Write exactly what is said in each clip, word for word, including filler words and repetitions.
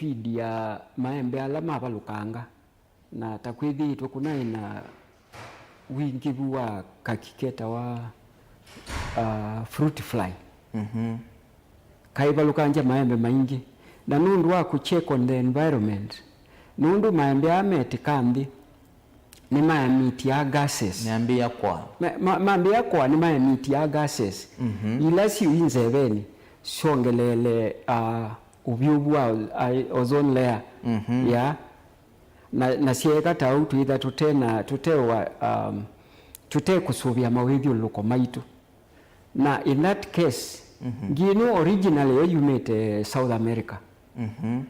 feed ya maembe ala mavalũkanga, na ta kwĩthĩĩtwe kũnaĩ na wingĩvu wa kaki ketawa, uh, fruit fly. Mhm. Kaivalũkangya maembe maingĩ, na nũndũ wa kũ check on the environment, nũndũ maembe aa metĩka nthĩ nĩmaemitiaa gases. Nĩambĩĩa kwa. Ma- ma- mambĩĩa kwa nĩmaemitiaa gases. Mhm. Ila syĩ nzevenĩ syongeleele, uh, ũvyũvu wa o- ozone layer. Mhm. Yeah. Na, na syeeka ta ũu twĩtha tũte na, tũte wa, um, tũte kũsũvĩa mawĩthyũlũlũko maitũ. Na in that case, mhm, ngi ĩno originally yo yumĩte South America. Mhm.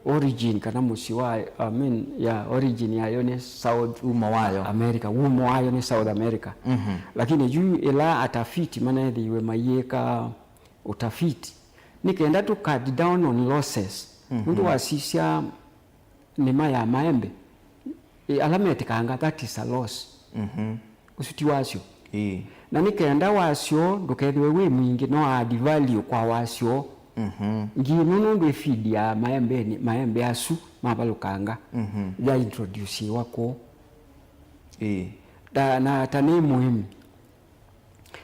Origin kana mũsyĩ wa, I mean, yeah, origin yayo nĩ South Umo wayo. America, umo wayo nĩ South America. Mhm. Lakini yu ĩla atafiti maneethĩiwe mayĩka ũtafiti, nĩ kenda to cut down on losses. Mhm. Nũndũ wasisya nĩma ya maembe, ĩ, ala metĩkanga, that is a loss. Mhm. Ũsu ti wasyo. Ĩĩ. Na nĩ kenda wasyo ndũkethĩwe wĩ mwingĩ, no add value kwa wasyo. Mhm. Ngi ĩno nũndũ ĩfidia maembenĩ, maembe asu mavalũkanga, mhm, ya introduciwa kũu. Ĩĩ. Ta, na ta nĩ mũĩmi,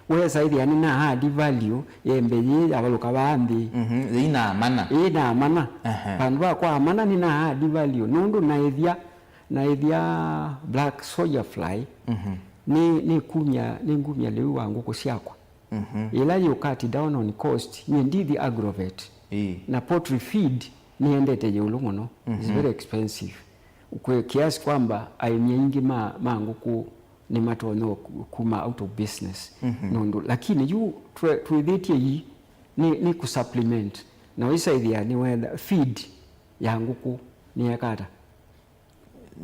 wesa ĩthĩa nĩ na add value ya embe yĩĩ yavalũka vaa nthĩ. Mhm, yĩi na mana. Ĩĩ na mana. Ehe. Vandũ va kwa mana nĩ na add value. Nũndũ naĩthya, naĩthya black soldier fly, mhm, nĩ, nĩ kumya, nĩ ngumya lĩu wa ngũkũ syakwa. Mhm. Ĩla you cut down on cost, nyie ndithi agrovet. Ĩĩ. Na poultry feed nĩendete ĩũlũ mũno. It's, mhm, very expensive. Kwĩ kiasi kwamba aĩmi aingĩ ma, ma ngũkũ nĩmatonya ku- kuma out of business. Mhm. Nũndũ, lakini yu twe- twĩthĩtye ii nĩ, nĩ kũ supplement. Na ũisaĩthĩa nĩ wetha feed ya ngũkũ nĩyekata.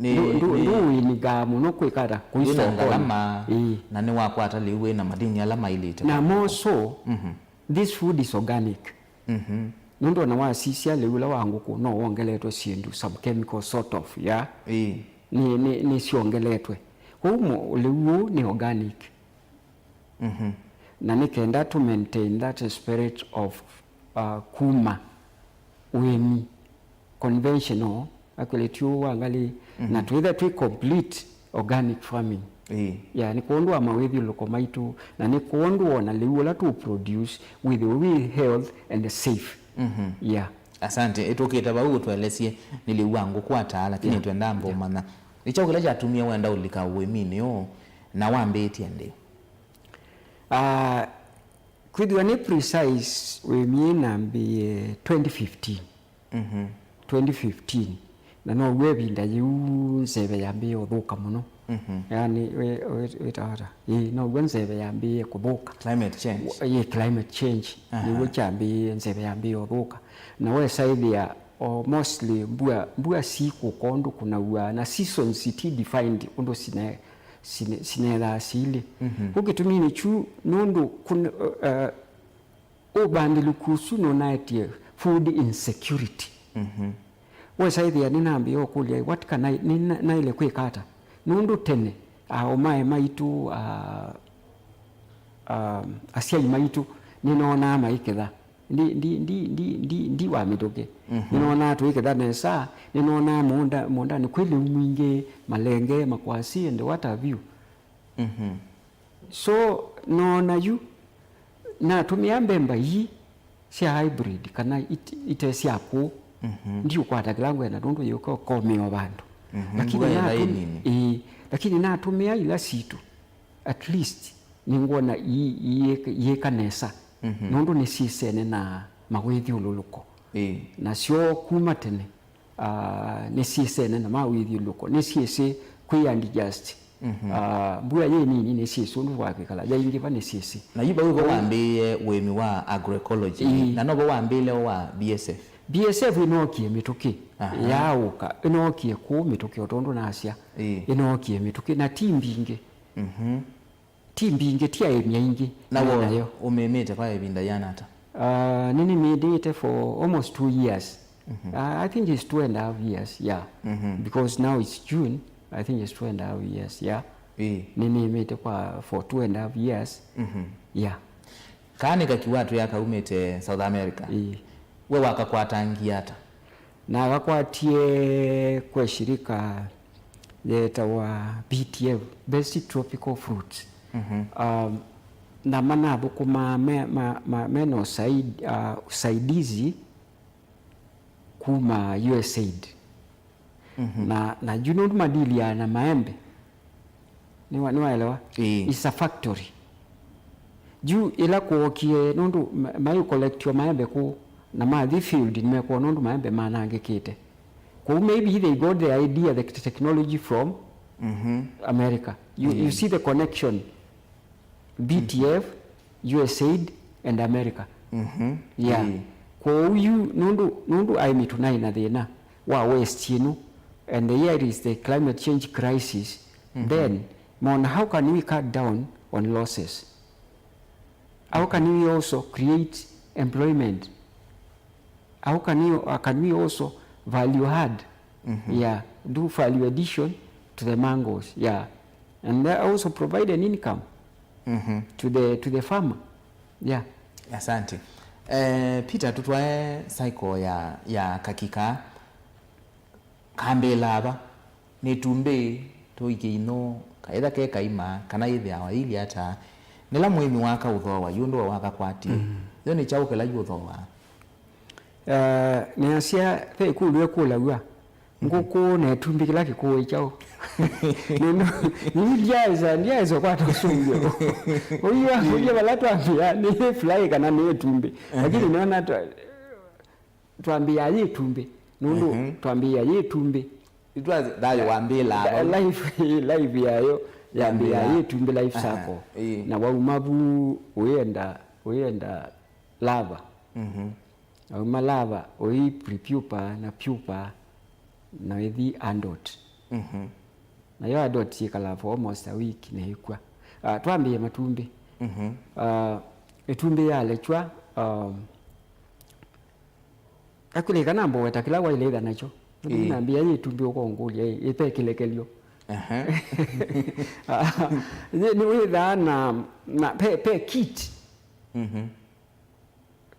Nĩ- Ndũ- ndũ- nĩ- ndũwĩnĩngaa mũno kwĩkata kũi yĩna sokoni. Ngalama, ĩĩ, na nĩwakwata lĩu wĩna madini ala mailĩte. Na more so, mhm, this food is organic. Mhm. Nũndũ ona wasisya lĩu ũla wa ngũkũ no wongeletwe syĩndũ, some chemical sort of, yeah? Ĩĩ. Nĩ, nĩ, nĩ syongeletwe. Kwoou mo- lĩu ũũ nĩ organic. Mhm. Na nĩ kenda to maintain that spirit of, uh, kuma ũĩmi conventional, actually, ti ũũ wa ngalĩ, mhm, na twĩthe twĩ complete organic farming. Ĩĩ. Ya, nĩ kwondũ wa mawĩthyũlũko maitũ, na nĩ kwondũ wona lĩu ũla tũ produce wĩthĩwe wĩ health and safe. Mhm. Yeah. Asante. Ĩtũkĩte vau ũtũelesye nĩ lĩu wa ngũkũ ataa, lakini, yeah, twenda, yeah, mbomanya. Nĩ kyaũ kĩla kyatumie wenda ũlika ũĩminĩ ũũ, na wambĩĩtye ndĩ? Ah, kwĩthĩwa nĩ precise, ũĩmi nambĩĩe twenty fifteen. Mhm. Twenty fifteen. Na now'o ĩvinda yĩu nzeve yambĩĩe ũthũka mũno. Mhm. Yaani, wĩ- wĩ- wĩtawa ata? Ĩĩ, now'o nzeve yambĩĩe kũthũka. Climate change. Wa- ĩĩ, climate change. Aha. Nĩw'o kyambĩĩe, nzeve yambĩĩe ũthũka. Na wesaĩthĩa, o, mostly mbua, mbua sikũka ũndũ kũnaw'a, na seasons iti defined ũndũ sine- sine- sinethaa siilĩ. Mhm. Kũ kĩtumi nĩ kyu, nũndũ kũn- uh, ũvandĩlĩku ũsu nũnaetie food insecurity. Mhm. Wesaĩthĩa nĩnambĩĩa ũkũlya, "What can I, nĩ- na- naĩle kwĩka ata?" Nũndũ tene, aa, ũmae maitũ, aa, aa, asyai maitũ nĩnoonaa maiketha. Ndi, ndi, ndi, ndi, ndi, ndi wa mĩtũkĩ. Mhm. Nĩnoonaa tũiketha nesa, nĩnoonaa mũũnda- mũũndanĩ kwĩ lĩu mwingĩ, malenge, makwasi, and what have you. Mhm. So, noona yu, natũmĩa mbemba ii sya hybrid kana it- ite sya kũũ, mhm, ndiũkwata kĩla ngwenda nũndũ yũka ũkomea o vandũ. Mhm, lakini mbua ĩla natũm- ĩnini. Ĩĩ, lakini natũmĩa ila sitũ, at least nĩngwona ii- ii- iĩka nesa, mhm, nũndũ nĩsyĩsene na mawĩthyũlũlũko. Ĩĩ. Nasyo kuma tene, ah, nĩsyĩsene na mawĩthyũlũlũko, nĩsyĩsĩ kwĩ adjust. Mhm. Ah, mbua yĩ nini nĩsyĩsĩ ũndũ wa kwĩkala, yaingĩva nĩsyĩsĩ. Na yu vau vo wambĩĩe ũĩmi wa agroecology, ĩĩ, na novo wambĩĩle wa B S F? B S F ĩnookie mĩtũkĩ, aha, yaũka, ĩnookie kũũ mĩtũkĩ, o tondũ nasya, ĩĩ, ĩnookie mĩtũkĩ, na ti mbingĩ. Mhm. Ti mbingĩ, ti aĩmi aingĩ. Na me wo nayo ũmĩmĩte kwa ĩvinda yĩana ata? Uh, nĩnĩmĩndĩte for almost two years. Mhm. Uh, I think it's two and a half years, yeah. Mhm. Because now it's June, I think it's two and a half years, yeah. Ĩĩ. Nĩnĩmĩte kwa, for two and a half years. Mhm. Yeah. Kaa nĩ kaki watwĩa kaumĩte South America. Ĩĩ. We wakakwatangie ata? Na vakwatie kwĩ shirika yetawa B T F, Best Tropical Fruits. Mhm. Um, na manathũkũmaa me, ma, ma, mena usaid, uh, usaidizi kuma U S aid. Mhm. Na, na yu nũndũ madiliaa na maembe, nĩwa-, nĩwaelewa? Ĩĩ. It's a factory. Yu ĩla kwokie, nũndũ ma-, mai collect o maembe kũu, na mathi field, nĩmekwona ũndũ maembe manangĩkĩte. Kwoou maybe they got the idea, the technology from Mhm. America. You, you Ĩĩ. see the connection. B T F, U S aid and America. Mhm. Yeah. Ĩĩ. Kwoou yu, nũndũ, nũndũ aĩmi tũnaĩ na thĩna wa waste ĩno, and here is the climate change crisis, Mhm. then, mona, how can we cut down on losses? How can we also create employment? How can we, uh, can we also value add? Mhm. Yeah, do value addition to the mangoes. Yeah. And that also provide an income Mhm. to the, to the farmer. Yeah. Asante. Eh, Peter, tũtwae cycle ya, ya kakika. Kambĩĩlaa va? Nĩ ĩtumbĩ tũikie ino, kaĩtha ke kaima, kana yĩthĩawa ĩilye ata? Nĩla mũĩmi waka ũthooa, yu ndũa wakakwatie. Mm. Yo nĩ kyaũ kĩla yu ũthooaa? Eh, nĩasya, ve ĩkũlyo ĩkũlaw'a, Mm. ngũkũ na ĩtumbĩ kĩla kĩkũũ ĩ kyaũ? Nũndũ, yu ndyaĩsa, ndyaĩsa kwata ũsũngĩo. Ũyu wakũlya vala twambĩa, nĩ fly kana nĩ ĩtumbĩ. Lakini Mhm. nĩona twa-, twambĩĩa yĩ ĩtumbĩ, nũndũ Mhm. twambĩĩa yĩ ĩtumbĩ. Itwa thayũ wambĩĩlaa Tha-, vau. Life, life yayo yambĩĩa Yambĩĩa. yĩ ĩtumbĩ, life Aha, circle. Ĩĩ. Na wauma vu ũyenda, ũyenda larva. Mhm. Wauma larva, ũi prepupa, na pupa, na ũithi adult. Mhm. Nayo adult yĩkalaa for almost a week na ĩkw'a. Ah, twambĩĩe matumbĩ. Mhm. Ah, ĩtumbĩ yalekywa, um, Actually, kana mboweta kĩla waĩle ĩtha nakyo. Ĩĩ. Nambĩa yĩ ĩtumbĩ ũkongũlya, ĩ, ĩte kĩlekelyo. Aha. Nĩ, nĩ wĩthaa na, na pe, pe kit. Mhm.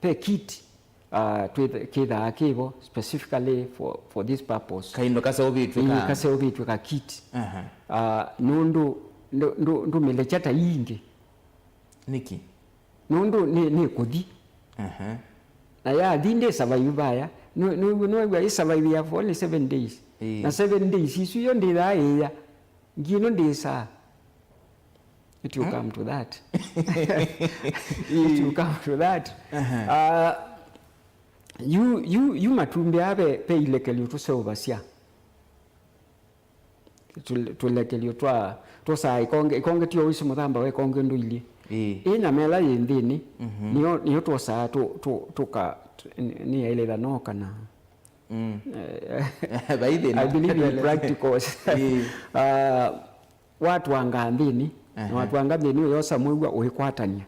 Pe kit, ah, twĩth-, kĩthaa kĩvo specifically for, for this purpose. Kaindo kaseũvĩtw'e Ĩĩ, ka kaseũvĩtw'e ka kit. Aha. Ah, nũndũ, ndũ, ndũ, ndũmĩlekya ta ingĩ. Nĩkĩ? Nũndũ nĩ, nĩ kũthi. Aha. Na yathi ndĩ survive vaya. Nũ-, nũ-, nũw'aa ĩ survive ya for only seven days. Ĩĩ. Na seven days isu yo ndĩthaa ĩya. Ngi ĩno ndĩsaa. It will Hmm? come to that. It will come to that. Aha. Ah, yu, yu, yu matumbĩ aa ve, ve ilekelyo tũseũvasya. Tũle-, tũlekelyo twa, tũsaa ĩkonge, ĩkonge ti o wĩsĩ mũthamba wa ĩkonge ndũilyĩ. Ĩĩ. Ĩ nyama ĩla yĩ nthĩnĩ, Mhm. nĩyo, nĩyo twosaa tũ-, tũ-, tũka-, tũ-, nĩ, nĩ yaĩlĩla no kana. Mm. Eh, Vai thĩna. I believe in practicals. Ĩĩ. Ah, watwanga nthĩnĩ, Aha. na watwanga nthĩnĩ ũyosa mwĩw'a ũĩkwatany'a.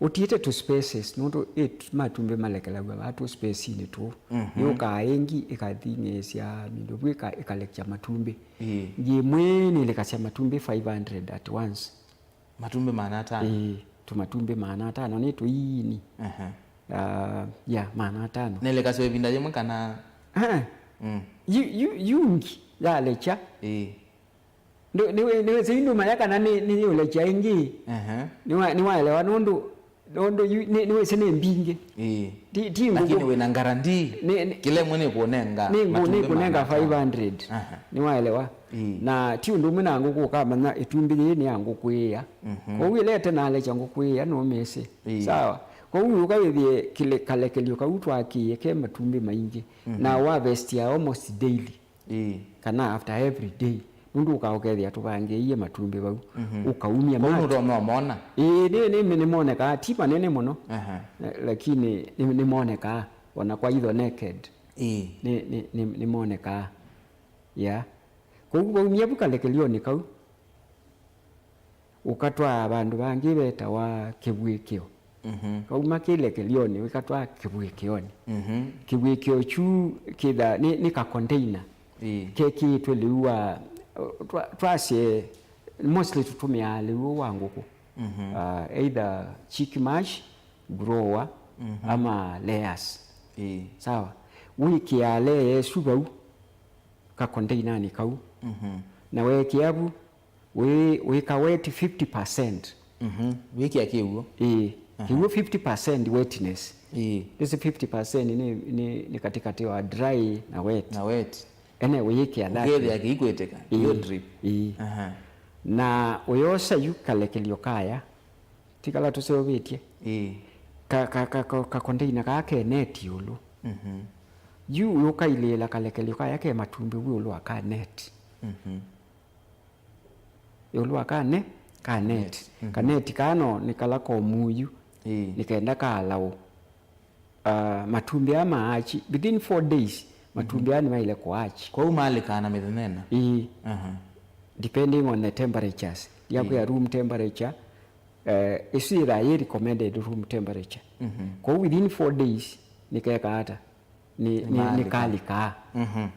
Ũtiĩte tũ spaces, nũndũ ĩ t-, matumbĩ malekelaw'a vaa tũ space-inĩ tũũ. Mhm. Yũkaa ĩngĩ ĩkathing'ĩĩsya mindovu ĩka-, ĩkalekya matumbĩ. Ĩĩ. Ngĩ ĩmwe nĩlekasya matumbĩ five hundred at once. Matumbĩ maana atano? Ĩĩ, tũmatumbĩ maana atano nĩ tũini. Aha. Ah, ya, maana atano. Nĩlekasya ĩvinda yĩmwe kana? Ah. Mm. Yu, yu, yungi yalekya. Ĩĩ. Ndũ-, nĩwĩ-, nĩwĩsĩ yu ndũmanya kana nĩ, nĩyũlekya ĩngĩ. Ehe. Nĩwa-, nĩwaelewa nũndũ, nũndũ yu-, nĩ-, nĩwĩsĩ nĩ mbingĩ. Ĩĩ. Ti, ti ngũkũ. Lakini wĩna guarantee, nĩ, nĩ, kĩla ĩmwe nĩkũnenga nĩ ngũ-, matumbĩ nĩkũnenga maana atano. Five hundred. Aha. Nĩwaelewa? Ĩĩ. Na ti ũndũ ũmwe na ngũkũ ũkamanya ĩtumbĩ yĩĩ nĩ ya ngũkũ ĩya. Mhm. Kwoou ĩla ĩte nalekya ngũkũ ĩya nũmĩsĩ. Ĩĩ. Sawa. Kwoou ũka wĩthĩe kĩle-, kalekelyo kau twakĩie ke matumbĩ maingĩ. Mhm. Na wa harvest ya almost daily. Ĩĩ. Kana after every day, nũndũ ũka ũkethĩa tũvangĩĩie matumbĩ vau, Mhm. ũkaumya Kwoou mat-, nũtonya ũmona? Ĩĩ, nĩ, nĩ, nĩmonekaa, ti manene mũno. Aha. Eh, lakini nĩ, nĩmonekaa, ona kwa itho naked. Ĩĩ. Nĩ, nĩ, nĩ, nĩmonekaa. Yeah. Kwoou vaumya vu kalekelyonĩ kau. Ũkatwaa vandũ vangĩ vetawa kĩvuĩkĩo. Mhm. Kauma kĩlekelyonĩ, wĩkatwaa kĩvuĩkĩonĩ. Mhm. Kĩvuĩkĩo kyu kĩtha-, nĩ, nĩ ka container. Ĩĩ. Kekĩĩtwe lĩu wa, twa-, twasye, mostly tũtũmĩaa lĩu wa ngũkũ. Mhm. Uh, either chick mash, grower, Mhm. ama layers. Ĩĩ. Sawa. Wĩkĩaa layer ĩsu vau kakonteinanĩ kau. Mhm. Na weekĩa vu, wĩ, wĩka wet fifty percent. Mhm. Wĩkĩa kĩw'ũ. Ĩĩ. Aha. Kĩw'ũ fifty percent wetness. Ĩĩ. This fifty percent nĩ, nĩ, nĩ katĩkatĩ wa dry na wet. Na wet. Ene wĩyĩkĩa that. Ũkethĩa kĩikwĩtĩka. Ĩĩ. Yo drip. Ĩĩ. Aha. Na ũyosa yu kalekelyo kaya. Ti kala tũseũvĩtye. Ĩĩ. Ka, ka, ka, ka, ka container kaa ke net ĩũlũ. Mhm. Yu ũkailĩĩla kalekelyo kaya ke matumbĩ ĩũlũ wa ka net. Mhm. Ĩũlũ wa ka ne-, ka net. Net. Mhm. Ka net kaa no nĩ kala komũ yu. Ĩĩ. Nĩ kenda kaalaũ. Ah, matumbĩ aa maachi, within four days, matumbĩ aa nĩmaĩle kũachi. Kwoou maalĩkaa na mĩthenya ĩna? Ĩĩ. Aha. Depending on the temperatures. Yaku ya room temperature, eh, ĩsu yĩthaa yĩ recommended room temperature. Mhm. Kwoou within four days, nĩkekaa ata? Nĩ, nĩ, nĩmalĩkaa. Nĩkalĩkaa. Mhm.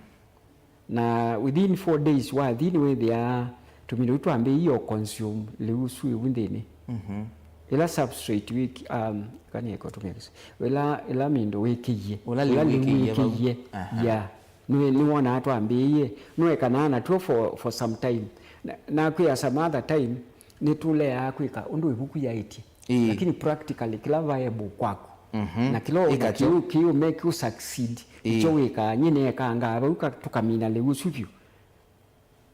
Na within four days wathi nĩwĩthĩaa tũmĩndũ tũu twambĩĩie o consume lĩu ũsu ĩvu nthĩnĩ. Mhm. Ĩla substrate wĩki-, um, kanieko tũmĩkĩsĩ. Ĩla, ĩla mĩndũ wĩkĩie. Ũla lĩu wĩkĩie vau. Wĩkĩie. Aha. Yeah. Nĩ, nĩwonaa twambĩĩie. Nũekanaa natw'o for, for some time. Na, na kwĩ some other time, nĩtũleaa kwĩka ũndũ ĩvuku yaĩtye. Ĩĩ. Lakini practically, kĩla viable kwaku. Mhm. Na kĩla ũka kĩu, kĩu make you succeed. Ĩĩ. Nĩkyo wĩkaa, nyie nĩekangaa vau ka-, tũkamina lĩu ũsu vyũ.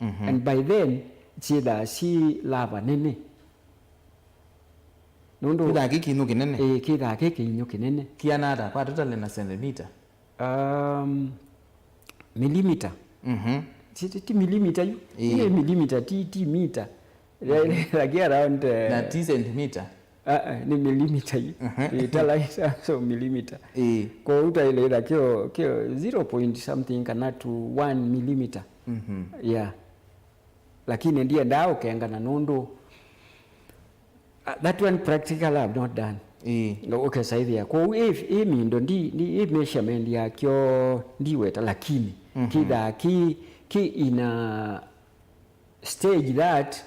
Mhm. And by then, syĩthaa syĩ lava nene. Nũndũ kĩthaa kĩ kĩinyũ kĩnene? Ĩĩ, kĩthaa kĩ kĩinyũ kĩnene. Kĩana ata? Kwa totally na centimeter? Um, millimeter. Mhm. Ti, ti, ti millimeter yu. Ĩĩ. Nĩ millimeter, ti, ti meter. Lakini around, eh, na ti centimeter? Ah, ah, nĩ millimeter yu. Mhm. Ĩĩ, ta like so, so millimeter. Ĩĩ. Kwoou ta ile ĩtha kĩo, kĩo zero point something kana to one millimeter. Mhm. Yeah. Lakini ndiendaa ũkengana nũndũ, uh, that one practical I've not done. Ĩĩ. Ũkesaĩthĩa. Kwoou ĩ, ĩ mindo ndi, ndi, ĩ measurement yakyo ndiweta, lakini, mhm, kĩthaa kĩ, kĩ in a stage that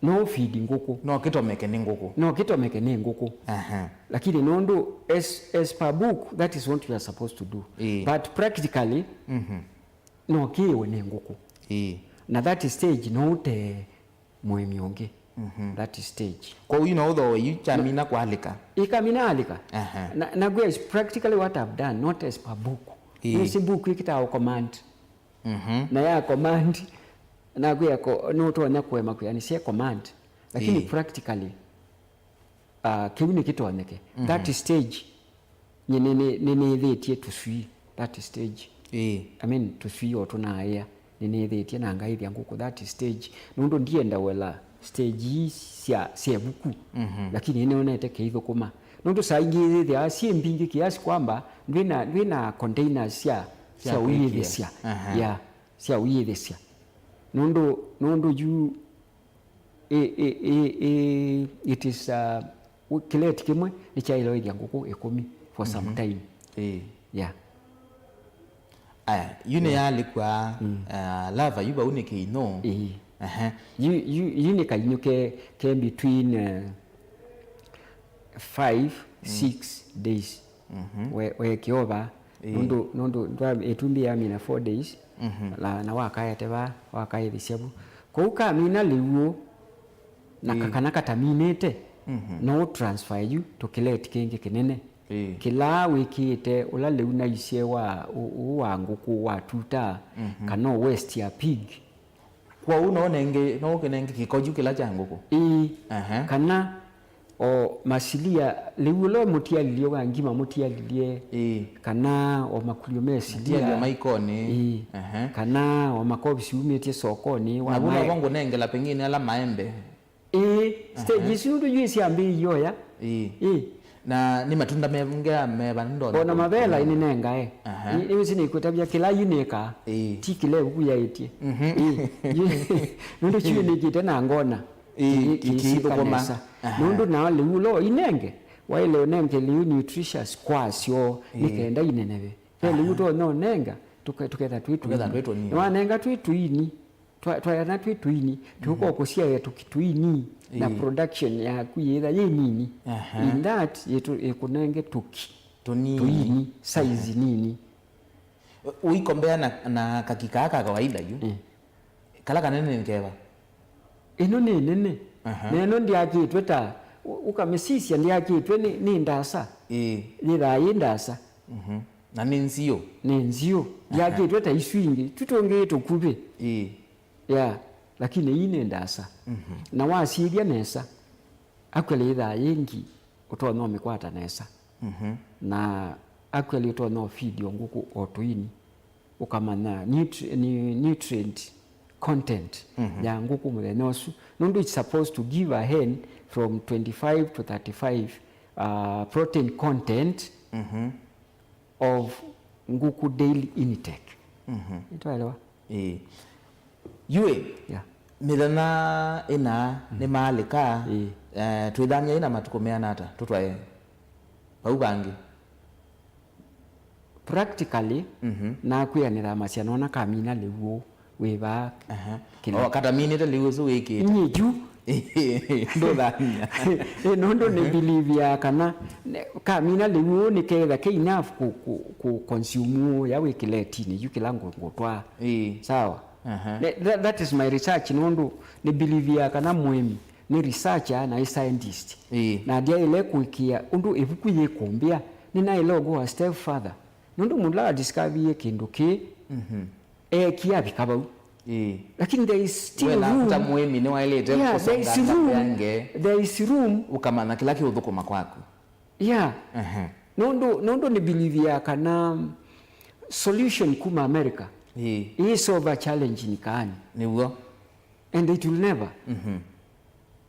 no feed ngũkũ. No kĩtomeke nĩ ngũkũ. No kĩtomeke nĩ ngũkũ. Aha. Lakini nũndũ as, as per book, that is what you are supposed to do. Ĩĩ. But practically, mhm, no kĩĩwe nĩ ngũkũ. Ĩĩ. Na that stage no ũtee mũĩmi ũngĩ. Mhm. That stage. Kwoou yu no ũthooe yu kyamina kwalĩka? Ĩkamina alĩka. Aha. Na, na guys, practically what I've done, not as per book. Ĩĩ. Nĩsĩ book ĩkĩtaa command. Mhm. Na ya command, nakwĩa ko-, nũtonya kũema kwĩanĩsya command. Lakini, ĩĩ, practically, uh, kĩu nĩkĩtonyeke. Mhm. That stage, nye nĩ, nĩ, nĩnĩthĩtye tũswii. That stage. Ĩĩ. I mean, tũswii o tũnaaĩa. Nĩnĩthĩtye na ngaĩthya ngũkũ that stage. Nũndũ ndienda wela stage ii sya, sya ĩvuku. Mhm. Lakini nĩnĩonete kĩithũkũma. Nũndũ saa ingĩ ithĩthĩawa syĩ mbingĩ kiasi kwamba ndwĩna, ndwĩna containers sya, sya, sya ũyĩthĩsya. Aha. Yeah, sya ũyĩthĩsya. Nũndũ, nũndũ yu, i, i, i, i, it is, uh, kĩleti kĩmwe nĩkyaĩle ũĩthya ngũkũ ĩkũmi for some, mhm, time. Ĩĩ. Yeah. Aya, yu nĩ, yeah, yalĩkw'a, mm, uh, lava yu vau nĩ kĩinyũ. Ĩĩ. Ehe. Yu, yu, yu nĩ kainyũ ke, ke between, uh, five, mm, six days. Mhm. We, weekĩova. Ĩĩ. Nũndũ, nũndũ ndwa-, ĩtumbĩ yamina four days, mhm, na, na wakaete va, wakaĩthĩsya vu. Kwoou kamina lĩu, na, ĩĩ, ka-, kana kataminĩte, mhm, no transfer yu to kĩleti kĩngĩ kĩnene. Ĩĩ. Kĩla wĩkĩĩte, ũla lĩu naisye wa, ũ-, ũũ wa ngũkũ wa tuta, mhm, kana waste ya pig. Kwoou no ũnenge, no ũkĩnenge kĩko kyu kĩla kya ngũkũ? Ĩĩ. Aha. Kana o masilia, lĩu ũla mũtialilye wa ngima mũtialilye, ĩĩ, kana o makulyo me silia. Matialilye maikonĩ. Ĩĩ. Aha. Kana o makovisi umĩtye sokonĩ wa. Na vu mae- novo ngũnengela pengine ala maembe. Ĩĩ, stage, aha, isu nũndũ yu syambĩĩie oya. Ĩĩ. Ĩĩ. Na nĩ matunda mengea meva ndonya. Ona mavela ĩnĩnengae. Aha. Ĩ-, ĩwĩsĩ nĩkwĩtavya kĩla yu nĩkaa. Ĩĩ. Ti kĩla ĩvuku yaĩtye. Mhm. Ĩĩ. Yu-, nũndũ kyu nĩkĩte na ngona. Ĩĩ, kĩ-, kĩsithũkũma. Kĩsithũkũma. Aha. Nũndũ nao lĩu lo inenge, waĩle ũnenge lĩu nutritious kwasyo, ĩĩ, nĩ kenda ineneve. Ve lĩu, aha, tonya ũnenga, tũke-, tũketha twĩ tũini. Tũketha twĩ tũnini. Nĩwanenga twĩ tũini. Twa-, twayana twĩ tũini, tũkũkũsyaĩa tũki tũini, na, ĩĩ, production yaku yĩtha yĩ nini. Aha. In that, yĩtũ-, ĩkũnenge tũki. Tũnini. Tũini, size nini. Ũikombea na, na kaki kaa ka kawaida yu. Eh. Kala kanene nĩ keva? Ĩno nĩ nene. Aha. Na ĩno ndyakĩtwe ta, ũ-, ũkamĩsisya ndyakĩtwe nĩ, nĩ ndasa. Ĩĩ. Yĩthaa yĩ ndasa. Mhm. Na nĩ nziũ. Nĩ nziũ. Aha. Ndyakĩtwe ta isu ingĩ. Tu tũngĩ tũkuvĩ. Ĩĩ. Yeah. Lakini ii nĩ ndasa. Mhm. Na wasyĩthya nesa, actually yĩthaa yĩngĩ ũtonya ũmĩkwata nesa. Mhm. Na actually ũtonya ũfeed o ngũkũ o tũini, ũkamanya nutri-, ni-, nutrient content, mhm, ya ngũkũ mũthenya ũsu, nũndũ it's supposed to give a hen from twenty-five to thirty-five, uh, protein content, mhm, of ngũkũ daily intake. Mhm. Nĩtwaelewa? Ĩĩ. Yu ĩ, yeah, mĩthenya ĩna, mm, nĩmaalĩka, ĩĩ, eh, twĩthamya ĩna matukũ meana ata? Tũtwae vau vangĩ. Practically, mhm, nakwĩanĩra masya nona kamina lĩu ũũ wĩ vaa. Aha. Kĩla. O, kataminĩte lĩu ũsu wĩkĩte. Nyie yu. Ndũthamya. Ĩ, nũndũ nĩ, mhm, believe ya kana, ne-, kamina lĩu ũũ nĩ ketha ke enough kũ, kũ, kũ consume ũũ ya wĩ kĩletinĩ yu kĩla ngũ-, ngũtwaa. Ĩĩ. Sawa? Aha. Ne-, tha-, that is my research, nũndũ nĩ believe ya kana mũĩmi nĩ researcher na ĩ scientist. Ĩĩ. Na ndyaĩle kũĩkĩĩa ũndũ ĩvuku yĩkũmbĩa, nĩnaĩle ũgo a step further. Nũndũ mũndũ ũla wa discoverie kĩndũ kĩĩ, mhm, eekie avika vau. Ĩĩ. Lakini there is still room. We naku ta mũĩmi nĩwaĩlĩte, yeah, there is kũsonga room, mbea nge, there is room. Ũkamanya kĩla kĩũthũkũma kwaku. Yeah. Ehe. Nũndũ, nũndũ nĩ believe ya kana solution kuma America, ĩĩ, ĩ solve a challenge nikaani. Nĩw'o. And it will never. Mhm.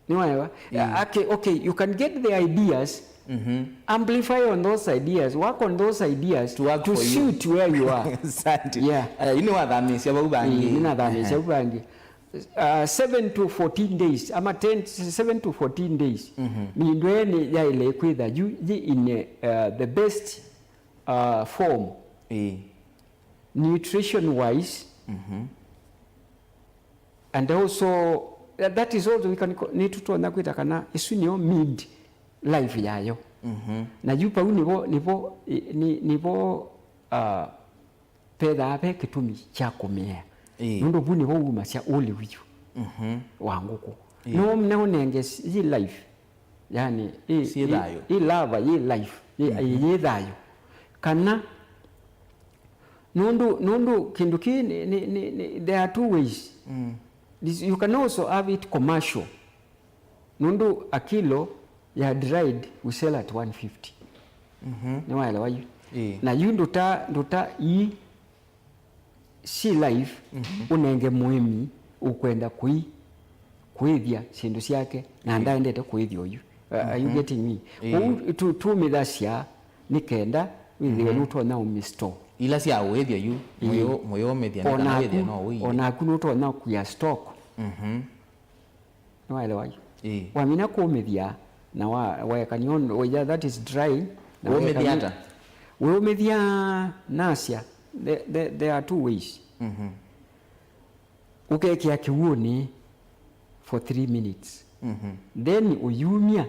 Nĩwaewa? Yeah. Ake, okay, you can get the ideas, mhm, amplify on those ideas, work on those ideas to work to for you, suit where you are. Asante. Yeah. Eh, yu nĩwathamĩĩsya vau vangĩ. Ĩĩ, nĩnathamĩĩsya vau vangĩ. Uh, seven to fourteen days, ama ten, seven to fourteen days. Mhm. Mĩndũ ĩĩ nĩ yaĩle kwĩtha yu yĩ in, uh, the best, uh, form. Ĩĩ. Nutrition wise. Mhm. And also, that, that is also, we can co-, nĩtũtonya kwĩta kana ĩsu nĩyo mid life yayo. Mhm. Na yu vau nĩvo, nĩvo, ĩ, nĩ, nĩvo, uh, vethaa ve kĩtumi kya kũmĩea. Ĩĩ. Nũndũ vu nĩvo wumasya ũlĩu yu, mhm, wa ngũkũ. Ĩĩ. No, no ũnenge s-, yĩ life. Yani, ĩ, syĩ ĩ, thayũ, ĩ lava, yĩ life, yĩ, mhm, yĩ thayũ. Kana, nũndũ, nũndũ kĩndũ kĩĩ nĩ, nĩ, nĩ, nĩ, there are two ways. Mm. This, you can also have it commercial. Nũndũ a kilo ya dried we sell at one fifty. Mhm. Nĩwaelewa yu? Ĩĩ. Na yu ndũta, ndũta ii syĩ live, mhm, ũnenge mũĩmi ũkwenda kũi-, kũĩthya syĩndũ syake, na, ĩĩ, ndaendete kũĩthya oyu. Uh, are you, mhm, getting me? Ĩĩ. Kwoou tu-, tumĩthasya nĩ kenda wĩthĩwe, mhm, nũtonya ũmĩstore. Ila sya ũĩthya yu, ĩĩ, mũyũ-, mũyũmĩthya nĩ kana wĩthĩe no ũiye. Onaku nũtonya kũya stock. Mhm. Nĩwaelewa yu? Ĩĩ. Wamina kũmĩthya na wa-, waekany'a ũndũ, wĩya that is dry, na wĩũmĩthya waekany'a ata? Wĩũmĩthya nasya, the, the, there are two ways. Mhm. Ũkekĩa kĩw'ũnĩ for three minutes. Mhm. Then ũyumya,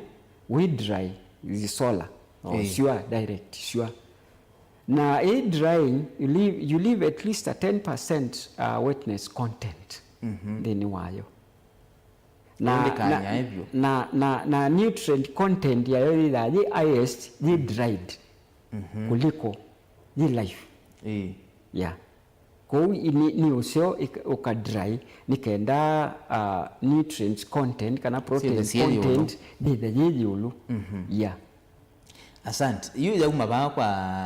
wĩ dry, zisola, or, ĩĩ, syũa, direct syũa. Na ĩ drying, you leave, you leave at least a ten percent, uh, wetness content, mhm, nthĩnĩ wayo. Na, ĩndĩ na, kanyae vyũ, na, na, na nutrient content yayo yĩthaa yĩ highest yĩ dried, mhm, kuliko yĩ live. Ĩĩ. Yeah. Kwoou i-, nĩ, nĩ ũseo ĩka-, ũka dry nĩ kenda, uh, nutrients content kana protein content yĩthe yĩ ĩũlũ. Mhm. Yeah. Asante. Yu yauma vaa kwa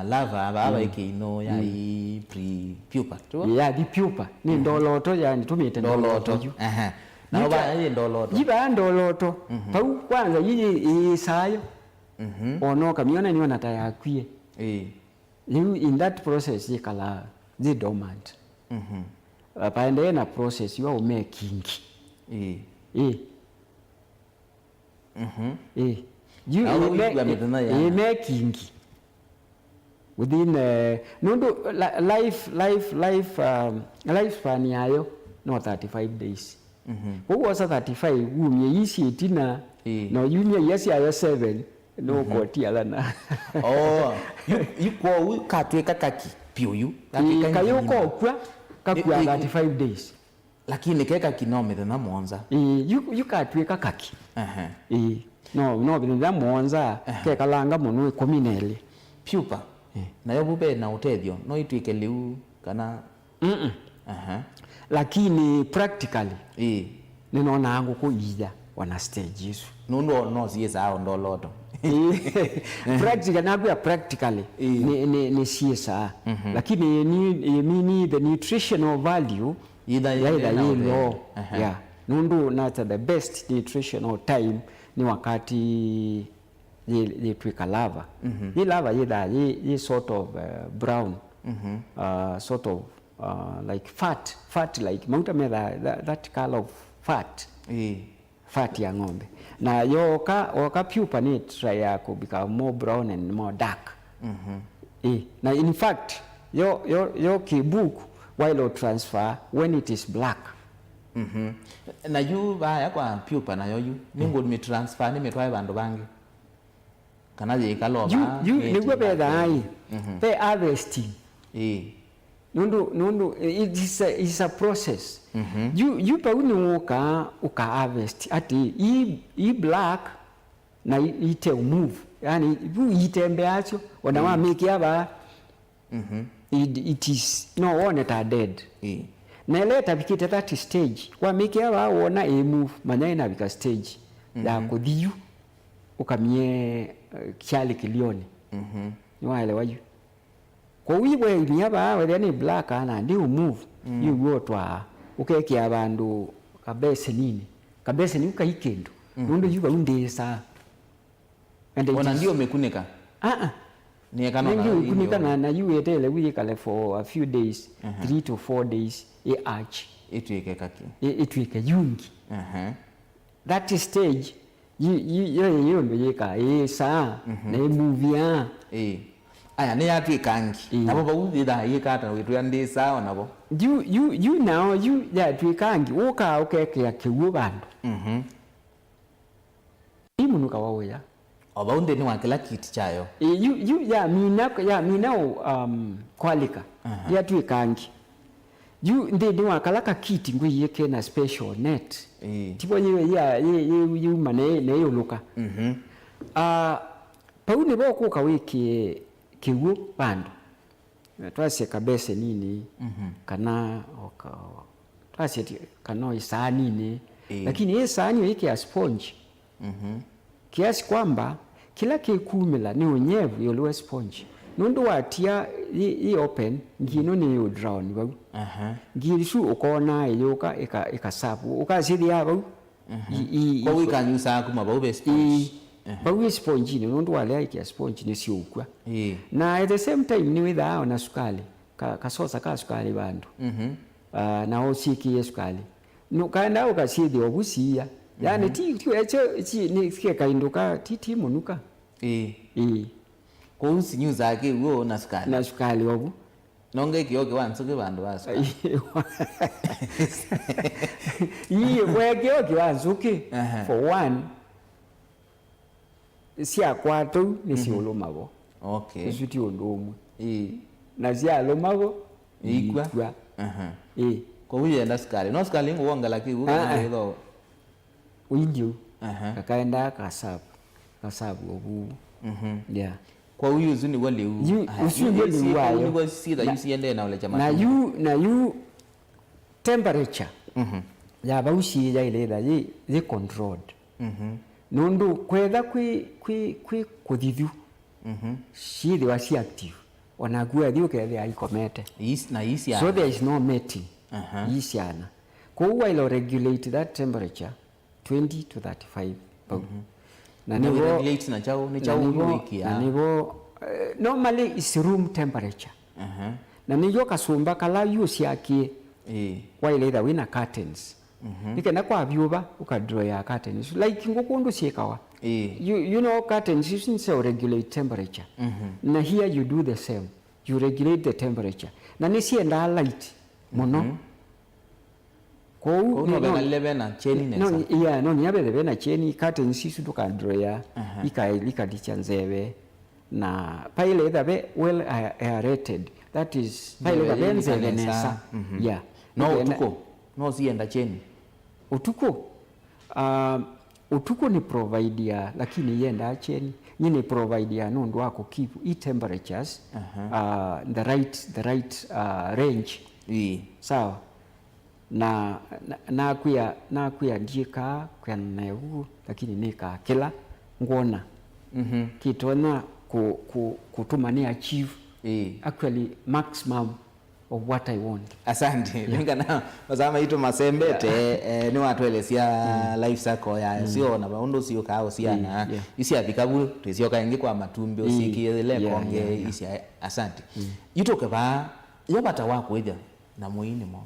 larva, vaa, mm, vai kĩinũ ya, mm, i pre-pupa, tiw'o? Yathi pupa. Nĩ, mhm, ndoloto, yani, tũmĩte ndoloto. Ndoloto yu. Aha. Na vaa yĩ ndoloto. Yi vaa ndoloto. Mhm. Vau kwanza yi, yi, yĩĩsaa yo. Mhm. Ona ũkamĩona nĩona ta yakwie. Ĩĩ. Rĩu in that process yĩkalaa yĩ dormant. Mhm. Vaendee na process ya ũmekingi. Ĩĩ. Ĩĩ. Mhm. Ĩĩ. Yu, na ĩĩ, ũkawĩkua me-, mĩthenya ĩĩ, yĩana? Mekingi. Within, eh, nũndũ li-, life, life, life, um, life span yayo no thirty-five days. Mhm. Kwoou wosa thirty-five, wumye ii syĩ ĩtina, ĩĩ, na ũyumya ia syayo seven, Nũkũtia thana. Oh, yu, yu kwoou katwĩka kaki piũ yu. Gatwĩka Kayũka ũkw'a, kakua thirty-five days. Lakini ke kaki no mĩthenya mũonza. Ĩĩ, yu, yu katw'ĩka kaki. Aha. Ĩĩ. No, no mĩthenya mũonza, kekalanga mũno ĩkũmi na ĩlĩ. Pupa. Nayo vu ve na ũtethyo, no itw'ĩke lĩu kana. Mm-mm. Aha. Lakini practically, ĩĩ, nĩnonaa ngũkũ iiya ona stage isu. Nũndũ no syĩsaa o ndoloto. Practical, nakwĩa practically, ĩĩ, nĩ, nĩ, nĩ syĩsaa. Lakini ĩmini the nutritional value yaitha yĩ low. Aha. Yeah. Nũndũ nata the best nutritional time nĩ wakati yĩ, yĩtw'ĩka lava. Yĩ lava yĩthaa yĩ, yĩ sort of uh, brown. Uh, sort of uh, like fat, fat like mauta methaa that, that color of fat. Ĩĩ. Fat ya ng'ombe. Na yoka, oka pupa nĩ try ya kũ become more brown and more dark. Ĩĩ. Na in fact, yo, yo, yo kĩ book, while transfer when it is black. Na yu vaya kwa pupa nayo yu nĩngũmĩ transfer nĩmĩtwae vandũ vangĩ? Kana yĩkala o vaa? Yu nĩw'o vethaa ĩ, ve harvesting. Ĩĩ. Nũndũ, nũndũ it is a, it's a process. Yu, yu vau nĩwũkaa ũka harvest atĩ i, i black na i, ite move. Yani vu itembeasyo ona wamĩkĩa vaa, it, it is, no wone ta dead. Ĩĩ. Na ĩla ĩtavikĩte that stage, wamĩkĩa vaa wona ĩ move, manya ĩnavika stage ya kũthi yu, ũkamie uh, kyalĩ kĩlionĩ. Nĩwaelewa yu? Kwoou iwemia vaa wethĩa nĩ black na ndĩ move, yu wotwaa ũkekĩa vandũ kabeseninĩ. Kabeseni u kai kĩndũ. Nũndũ yu vau ndĩsaa. And it Ona is- ndio umekunĩka. Ah, ah. Nĩeka no Nĩngĩ nayo ũkunĩka ĩngĩ. Na, na yu weteele wĩkale for a few days, three to four days, ĩ arch. Ĩtw'ĩke kaki. Ĩ- ĩtw'ĩke yungi. Aha. That stage, yi- yi- yo yĩ ũndũ yĩkaa, ĩsaa, na ĩmuvia. Ĩĩ. Aya, nĩyatw'ĩka ngi. Ĩĩ. Navo vau yĩthaa yĩkaa ta wĩtwĩa ndĩsaa o navo. Yu, yu, yu nao, yu yatw'ĩka ngi, ũkaa ũkekĩa kĩw'ũ vandũ. Mhm. Imunuka wa ũya. O vau nthĩnĩ wa kĩla kiti kyayo. Ĩ, yu, yu yamina, yamina ũ, um, kwalĩka. Aha. Yatw'ĩka ngi. Yu nthĩnĩ wa kala kakiti ngwĩie kena special net. Ĩĩ. Tivo yĩ, yĩ, yĩ, yĩ, yĩuma na yĩ, na yĩũlũka. Mhm. Ah, vau nĩvo ũkũka wĩkĩe kĩw'ũ vandũ. Twasye kabeseninĩ, mhm, kana o ka- twasye ti- kana o ĩsaaninĩ. Ĩĩ. Lakini ĩ saani ũyĩkĩa sponge. Mhm. Kiasi kwamba kĩla kĩkumĩla nĩ ũnyevu ĩũlũ wa sponge. Nũndũ watia yĩ, yĩ open, ngi ĩno nĩ ĩũ drown vau. Aha. Ngi ĩsu ũkoonaa ĩyũka ĩka- ĩkasavu. Ũkasyĩthĩa vau. Mhm. I- i- Kwa i- wĩkanyusaa kuma vau ve sponge. Ĩĩ. Aha. Vau ĩ sponge-inĩ, nũndũ walea ĩkĩa sponge nĩsyũkw'a. Ĩĩ. Na at the same time nĩwĩthaa ona sukalĩ, ka- kasosa ka sukalĩ vandũ. Mhm. Ah, na ũsyĩkĩe sukalĩ. Nũkaenda ũkasyĩthĩa ovu siia. Yani, mhm, ti, ti, ekyo, ti, nĩ, ti kaindũ ka, ti, ti mũnuka. Ĩĩ. Ĩĩ. Kwoou sinyusaa kĩw'ũ na sukalĩ. Na sukalĩ ovu. Nonge kĩoo kĩwa nzũkĩ vandũ va suka. Ii, we kĩoo kĩwa nzũkĩ, aha, for one, syakwata u nĩsiũlũma vo. Okay. Isu ti ũndũ ũmwe. Ii. Na syalũma vo, iikw'a. Iikw'a. Aha. Ii. Kwoou yenda sukalĩ. No sukalĩ ngũwongela kĩw'ũ kana wĩtho. Ũilyĩ u. Aha. Kakaendaa kasavu. Kasavu ovu. Mhm. Yeah. Kwa ũu ũsu nĩw'o lĩu. Yu- Aya, ũsu yu- nĩw'o yu- lĩu syĩ kau wayo. Nĩw'o syĩtha yu siendee na ũlekya na matumbĩ. Yu na yu temperature, mhm, ya vau syĩ yaĩle ĩtha yĩ, yĩ controlled. Mhm. Nũndũ kwetha kwĩ, kwĩ, kwĩ kũthithu, mhm, syĩthĩwa syĩ active. Onaku wathi ũkethĩa ikomete. Is- na ii syana. So there is no mating. Aha. Ii syana. Kwoou waĩle ũregulate that temperature twenty to thirty-five vau. Mhm. Na nĩvo regulate na kyaũ, nĩ kyaũ wĩkĩaa? Na nĩvo, eh, normally is room temperature. Aha. Na nĩyo kasũmba kala yu ũsyakie. Ĩĩ. Waĩle ĩtha wĩna curtains. Mhm. Nĩ kenda kwa vyũva ũkadroya curtains. Like ngũkũ ũndũ syĩkawa. Ĩĩ. You, you know curtains isu nĩ sya regulate temperature. Mhm. Na here you do the same. You regulate the temperature. Na nĩ syendaa light mũno. Mhm. Kwoou no vekalile vena kyeni nesa. Yeah, no nginya vethe vena kyeni, curtains isu ndũkandrũĩa, aha, ika-, ikalisya nzeve, na paile ĩtha ve well aerated, that is, paile ĩtha ve nzeve nesa. Mhm. Yeah. No ũtukũ, no sienda kyeni? Ũtukũ, uh, ũtukũ nĩ providea, lakini yendaa kyeni. Nyie nĩ providea nũndũ wa kũ keep i temperatures, aha, uh, the right, the right, uh, range. Ii. Sawa. Na, na, nakwĩa, nakwĩa ndyĩkaa kwĩanana na ũu, lakini nĩkaa kĩla ngwona, mhm, kĩtonya kũ-, kũ-, kũtũma nĩ achieve, ĩĩ, actually maximum of what I want. Asante. Yeah. Nĩngana masaa maitũ masembete, yeah, eh, nĩwatũelesya, mm, life cycle ya, mm, syo na ũndũ syũkaa ũsiana. Mm, yeah. Isyavika vu, twĩsyoka ĩngĩ kwa matumbĩ, mm, ũsikĩe lekonge, yeah, yeah, yeah, isya. Asante. Mm. Yu tũke vaa, yo vata wa kũĩthya na mũi nĩ mo?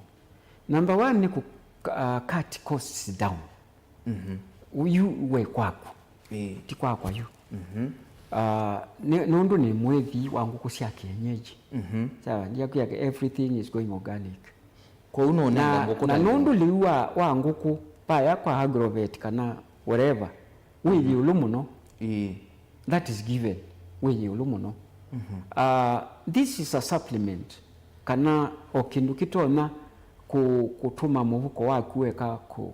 Number one nĩ kũ, uh, cut costs down. Mhm. Yu we kwaku. Ĩĩ. Ti kwakwa yu. Mhm. Uh, nĩ, nũndũ nĩ mwĩthi wa ngũkũ sya kienyeji. Mhm. Sawa, ndiakwĩa everything is going organic. Kwoou nũnenga na ngũkũ na ta nũndũ lĩu wa, wa ngũkũ paya kwa agrovet kana whatever, wĩ, mhm, ĩũlũ mũno. Ĩĩ. That is given. Wĩ ĩũlũ mũno. Mhm. Uh, this is a supplement, kana o kĩndũ kĩtonya kũ-, kũtũma mũvuko waku weka kũ-,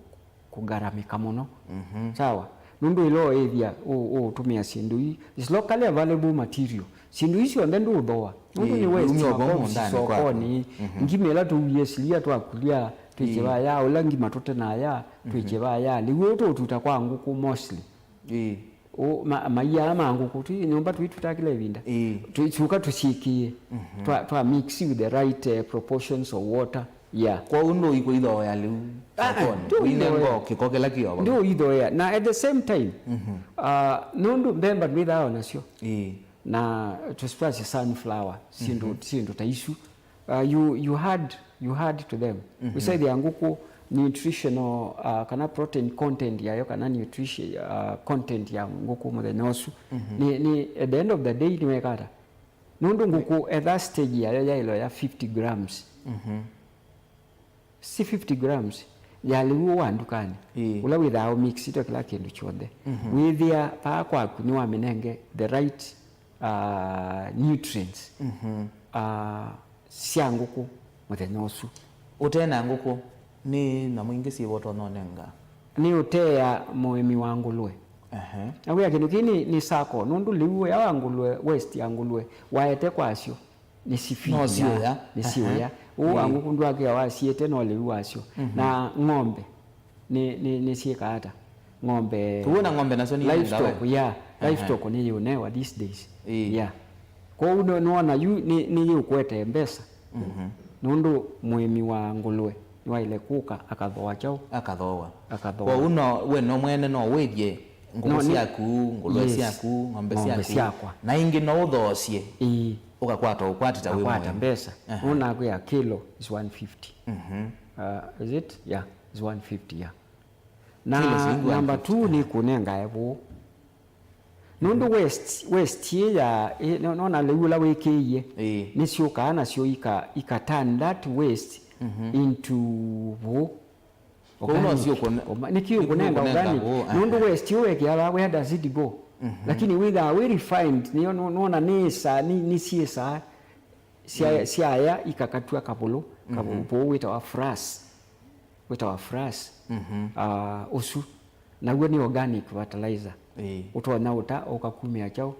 kũgaramĩka mũno. Mhm. Sawa? Nũndũ ĩla ũĩthya ũ-, ũũtũmĩa syĩndũ ii, is locally available material. Syĩndũ ii syonthe ndũũthooa. Nũndũ, ĩĩ, nĩ waste, iumya ũvo makobisi mũũndanĩ kwaku. Sokonĩ. Mhm. Ngima ĩla tũuie silia twakũlya, twĩkye, ĩĩ, vaya, ũla ngima tũtenaya, twĩkye, mhm, vaya. Lĩu ũũ tũũtuta kwa ngũkũ mostly. Ĩĩ. Ũ, ma-, maia ma ngũkũ, twi nyũmba tũitũtaa kĩla ĩvinda. Ĩĩ. Tũisyũka tũsyĩkĩe. Mhm. Twa, twa mix with the right, eh, proportions of water. Yeah. Kwoou ndũikũithoea lĩu. Ah, ah, sokonĩ. Ndũithoea. Ũinenga kĩko kĩla kĩova. Ndũithoea. Na at the same time, mhm, uh, nũndũ mbemba ndwĩthaa o nasyo. Ĩĩ. Na tũsipasi sunflower, syĩndũ, mhm, syĩndũ ta isu. Uh, you, you had, you had to them. Mhm. Ũsaĩthĩa ngũkũ nutritional, uh, kana protein content yayo, kana nutrition, uh, content ya ngũkũ mũthenya ũsu. Mhm. Nĩ, nĩ, at the end of the day, nĩweka ata? Nũndũ ngũkũ etha stage yayo yaĩlo ya fifty grams. Mhm. Si fifty grams, yalĩw'o wa ndukanĩ. Ĩĩ. Ũla wĩthaa ũmixitwe kĩla kĩndũ kyonthe. Mhm. Wĩthĩa paa kwaku nĩwamĩnenge the right uh, nutrients, mhm, uh, sya ngũkũ mũthenya ũsu. Ũte na ngũkũ, nĩ nyamũ ingĩ syĩva ũtonya ũnenga? Nĩ ũtea mũĩmi wa ngũlũe. Ehe. Awĩa kĩndũ kĩĩ nĩ, nĩ sako, nũndũ lĩu ũya wa ngũlũe, waste ya ngũlũe, waete kwasyo, nĩ sifidia, no siũya, nĩ siũya. Ehe. Ũũ wa, ĩĩ, ngũkũ ndwakĩa wasiĩte no lĩu wasyo. Mhm. Na ng'ombe, nĩ, nĩ, nĩsyĩkaa ata? Ng'ombe. Kũu na ng'ombe nasyo nĩ livestock, yeah. Aha. Livestock nĩ yũnewa these days. Ĩĩ. Yeah. Kwoou nĩ, nĩwona yu nĩ, nĩ yĩũkwete mbesa. Mhm. Nũndũ mũĩmi wa ngũlũe nĩwaĩle kũka akathooa kyaũ? Akathooa. Akathooa. Kwoou no, we no mwene no wĩthye ngũkũ, no, nĩ, syaku, ngũlũe, yes, syaku, ng'ombe, ng'ombe syaku, syakwa. Na ingĩ no ũthoosye. Ĩĩ. Ũkakwata, ũkwatĩta wĩ, ũkakwata mwene mbesa. Aha. Nũnakwĩa kilo is one fifty. Mhm. Uh, is it? Yeah, is one fifty, yeah. Na kilo shilingi number two, one fifty, nĩ kũnengae vũũ. Nũndũ waste, waste ĩĩ ya, ĩ, no-, nona lĩu ũla wĩkĩie, ĩĩ, nĩsyũkaa nasyo ika, ika turn that waste, mhm, into vũũ. Kũu no organic. Sio kũne-, organic. Nĩkĩ ũkũnenga organic? Vũũ, nũndũ, aha, waste ũũ wekĩa vaa, where does it go? Mhm. Lakini wĩthaa wĩ refined, nĩyo nũ-, nũona nĩsaa, nĩ, nĩsyĩsaa, sya-, mm, syaya ikakatw'a kavũlũ, kavũlũ, mhm, vũũ wĩtawa frass. Wĩtawa frass. Mhm. Ah, ũsu. Naw'o nĩ organic fertilizer. Ĩĩ. Ũtonya ũta, ũkakumĩa kyaũ,